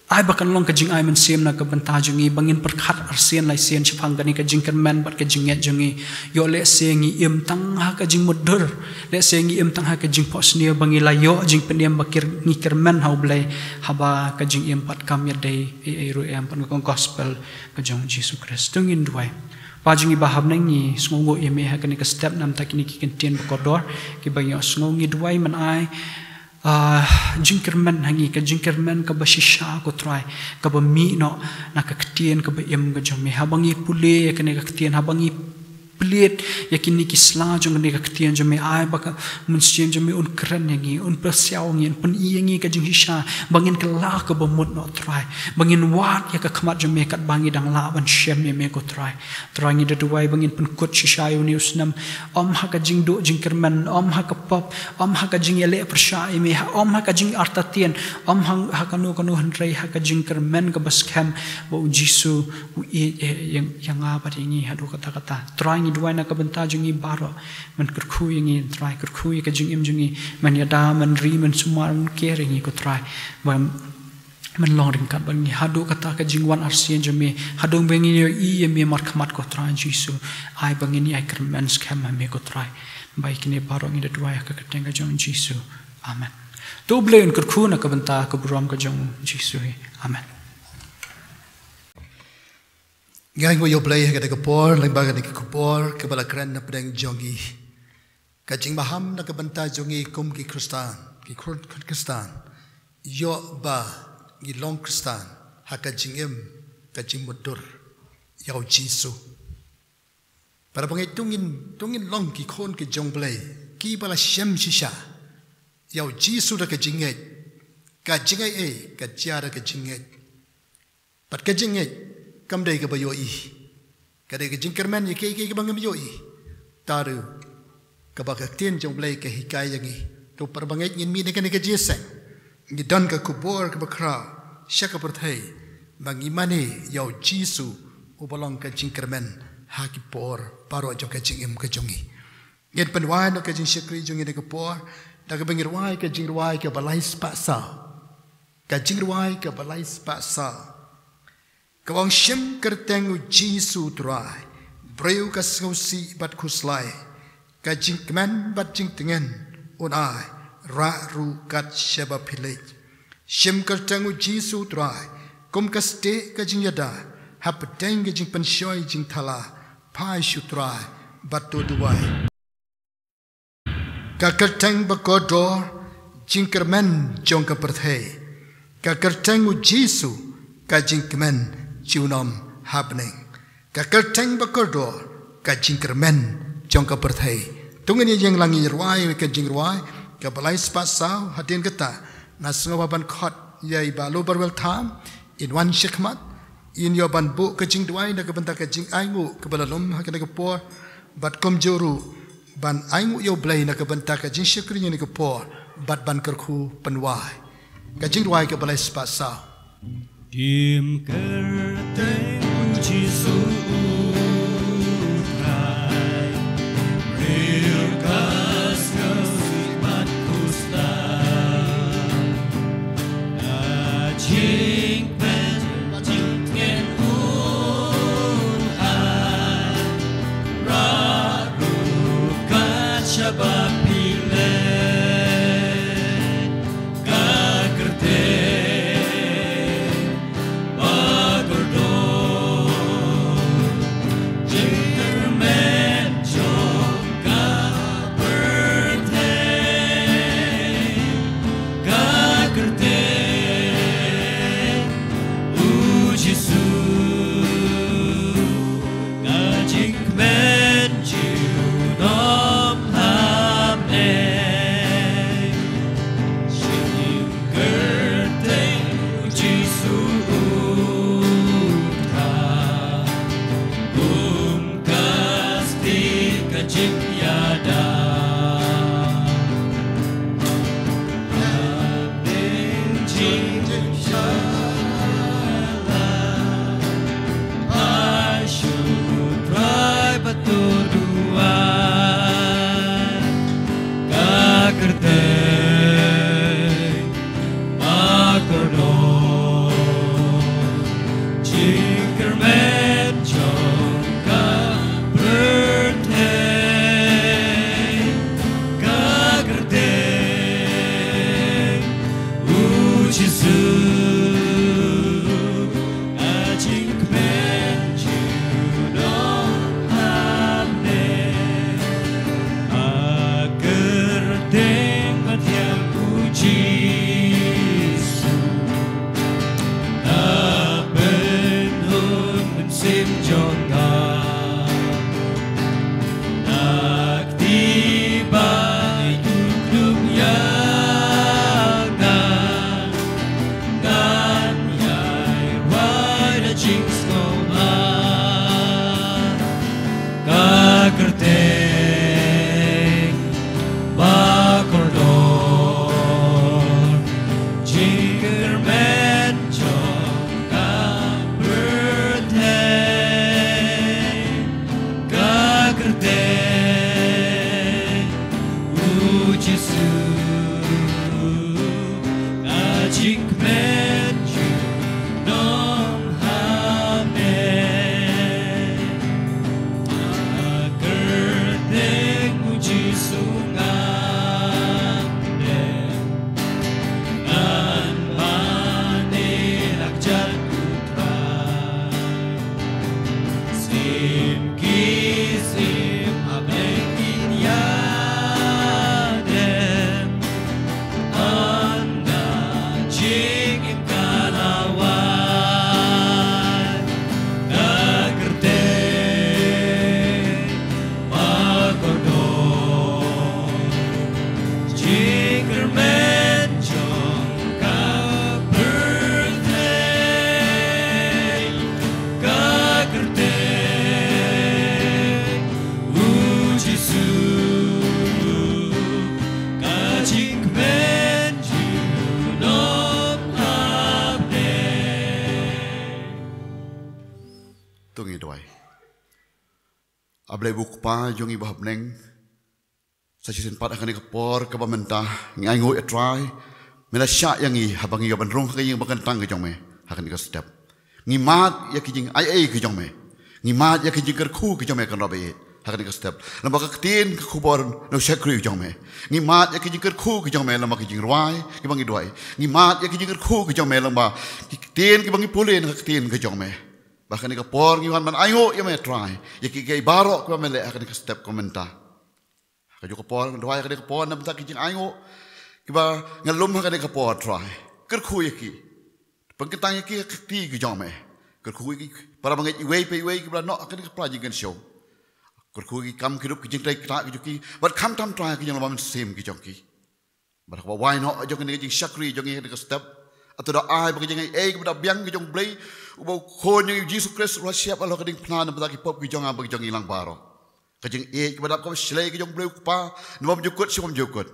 ai ba kan long ka jingai mynsiem na ka bynta jong ngi, ba ngin pyrkhat arsien laisien shaphang kane ka jingkyrmen bad ka jingngeit jong ngi. Ïoh lehse ngi im tang ha ka jingmutdur, lehse ngi im tang ha ka jingphohsniew, ba ngi la ïoh jingpynim ba kir-, ngi kyrmen ha U Blei, haba ka jingim pat kam ïadei ei ei ruh em, pat ka gospel ka jong Jisu Khrist. To ngin duwai. Pa jong ngi ba ha bneng, ngi sngewnguh ïa me ha kane ka step na ka bynta kine ki kyntien ba kordor kiba ngi ïohsngew. Ngi duwai ban ai, ah, jingkyrmen ha ngi, ka jingkyrmen kaba shisha, ko Trai, kaba mih noh na ka ktien kaba im ka jong me. Haba ngi pule ïa kane ka ktien, haba ngi plie ïa kine ki sla jong kane ka ktien jong me, ai ba ka mynsiem jong me un kren ïa ngi, un pyrsiaw ïa ngi, un pyni ïa ngi ka jingshisha, ba ngin kylla kaba mut noh, Trai, ba ngin wad ïa ka khmat jong me katba ngi dang lah ban shem ïa me, ko Trai. Trai, ngi da duwai ba ngin pynkut shisha ïa une u snem, ym ha ka jingduh jingkyrmen, ym ha ka pop, ym ha ka jingïaleh pyrshah ïa me, ha, ym ha ka jingartatien, ym ha, ha kano kano, hynrei ha ka jingkyrmen kaba skhem ba u Jisu u ïeit ïa, ïa, ïa nga bad ïa ngi haduh katta katta. Trai, ngi duwai na ka bynta jong ngi baroh, men kyrkhu ïa ngi, Trai, kyrkhu ïa ka jingim jong ngi, men ïada, men ri, men sumar, men care ïa ngi, ko Trai. Ba men long ryngkat bad ngi haduh katta ka jingwan arsien jong me, haduh ba ngin ïohi ïa me markhmat, ko Trai Jisu. Ai ba ngin ïai kyrmen skhem ha me, ko Trai. Ba ïa kine baroh ngi da duwai ha ka kyrteng ka jong Jisu. Amen. To U Blei un kyrkhu na ka bynta ka burom ka jong Jisu hi. Amen. Ngi ai nguh ïa U Blei ha kane ka por, lyngba kane ka khubor kaba la kren na pdeng jong ngi. Ka jingmaham na ka bynta jong ngi kum ki Khristan, ki khun, khun Khristan, ïoh ba ngi long Khristan ha ka jingim, ka jingmutdur ïa u Jisu. Para bangeit, to ngin, to ngin long ki khun ki jong U Blei kiba la shem shisha ïa u Jisu da ka jingngeit. Ka jingaiei ka jia da ka jingngeit. Bad ka jingngeit kam dei kaba ïohi. Ka dei ka jingkyrmen ïa kiei kiei kiba ngim ïohi. Tang ruh kaba ka ktien jong U Blei ka hikai ïa ngi. To para bangeit, ngin mih na kane ka jingïaseng, ngi don ka khubor kaba khraw sha ka pyrthei ba ngi mane ïa u Jisu uba long ka jingkyrmen ha ki por baroh jong ka jingim ka jong ngi. Ngin pynwai noh ka jingshakri jong ngi na ka por da kaba ngin rwai ka jingrwai kaba lai spah saw. Ka jingrwai kaba lai spah saw ka ong: Shim kyrteng u Jisu Trai, briew ka sngewsih bad khuslai, ka jingkmen bad jingtngen un ai, rah ruh kat shaba phi leit. Shim kyrteng u Jisu Trai kum ka stieh ka jingïada, Hapdeng ka jingpynshoi jingthala, phai sha u Trai bad to duwai. Ka kyrteng bakordor, jingkyrmen jong ka pyrthei. Ka kyrteng u Jisu, ka jingkmen junom ha bneng. Ka kyrteng bakordor, ka jingkyrmen jong ka pyrthei. To ngin ïeng lang ïa rwai ka jingrwai kaba lai spah saw. Hadien kata nga sngew ba ban khot ïa i Bah Lobarwel Tham, in wan shakhmat, in ïoh ban buh ka jingduwai na ka bynta ka jingainguh kaba la lum ha kane ka por, bad kumjuh ruh ban ainguh ïa u Blei na ka bynta ka jingshakri ïa kane ka por, bad ban kyrkhu pynwai. Ka jingrwai kaba lai spah saw. Dim kyrteng u Jisu u Trai, briew ka skhem bad khuslai. Ka jingpynjah jingtngen un ai, rah ruh ka shaba phi leh. Ka kyrteng bakordor, jingkyrmen jong ka pyrthei. Ka kyrteng u Jisu, ka jingkmen junom ha bneng. Jingkyrteng u Jisu u Trai, kum ka stieh ka jingïada. Hapdeng jingpynshoi, phai sha u Trai bad to duwai. Ka kyrteng bakordor, jingkyrmen jong ka pyrthei. Ka kyrteng u Jisu, ka jingkmen junom ha bneng. Ka kyrteng bathiang u Jisu, ka pynhun mynsiem jong nga. Nga kti ba u duk ïa nga. Ngan ïai wad da jingsngewbha. Ka kyrteng bakordor, jingkyrmen jong ka pyrthei. Ka kyrteng u Jisu, ka jingkmen junom ha bneng. Ka kyrteng u Jisu ngan dem, ngan mane la ka jait u Trai. Syiem ki syiem ha bneng kin ïa dem, ynda jingim ka la wai. Ka kyrteng bakordor, jingkyrmen jong ka pyrthei. Ka kyrteng u Jisu, ka jingkmen junom ha bneng. To ngin duwai. A Blei U Kpa jong ngi ba ha bneng, sa shisien pat ha kane ka por kaba mynta ngi ainguh ïa U Trai, me la shah ïa ngi haba ngi ïa ban rung ha ka ïing ba kyntang ka jong me ha kane ka step. Ngi mad ïa ki jingai ei ka jong me. Ngi mad ïa ki jingkyrkhu ka jong me kynrad ba ïeit ha kane ka step. Lem bad ka ktien ka khubor na u shakri u jong me. Ngi mad ïa ki jingkyrkhu ka jong me lem bad ki jingrwai kiba ngi duwai. Ngi mad ïa ki jingkyrkhu ka jong me lem bad ki ktien kiba ngi pule na ka ktien ka jong me. Ba ha kane ka por ngi wan ban ainguh ïa me Trai, ïa ki, ki baroh kiba me leh ha kane ka step ka mynta. Ha kajuh ka por nga duwai ha kane ka por namar ki jingainguh kiba nga lum ha kane ka por Trai. Kyrkhu ïa ki. Pynkyntang ïa ki ha ka kti ka jong me. Kyrkhu ïa ki para bangeit iwei pa iwei kiba la noh ha kane ka para jingkynshew. Kyrkhu ïa ki kam ki rup ki jingtrei ktah ki jong ki. Bad khamtam Trai ki jinglong mynsiem ki jong ki. Bad ha kaba wai noh jong kane ka jingshakri jong ngi ha kane ka step, to da ai ba ka jingaiei kaba da biang ka jong U Blei, uba U Khun jong ngi U Jisu Khrist u la shep halor ka diengphna namar ki pop ki jong nga bad ki jong ngi lang baroh. Ka jingïeit kaba dap kaba shlei ka jong U Blei U Kpa, na bymjukut sha bymjukut.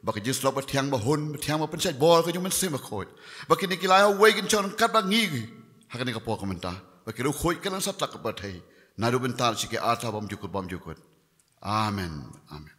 Bad ka jingslap bathiang bahun bathiang ba pynshait bor ka jong U Mynsiem Bakhuid. Bad kine ki lai ha uwei kin shong ryngkat bad ngi ha kane ka por ka mynta. Bad ki riewkhuid kin nang satlak ka pyrthei. Naduh mynta sha ki arta bymjukut bymjukut. Amen. Amen.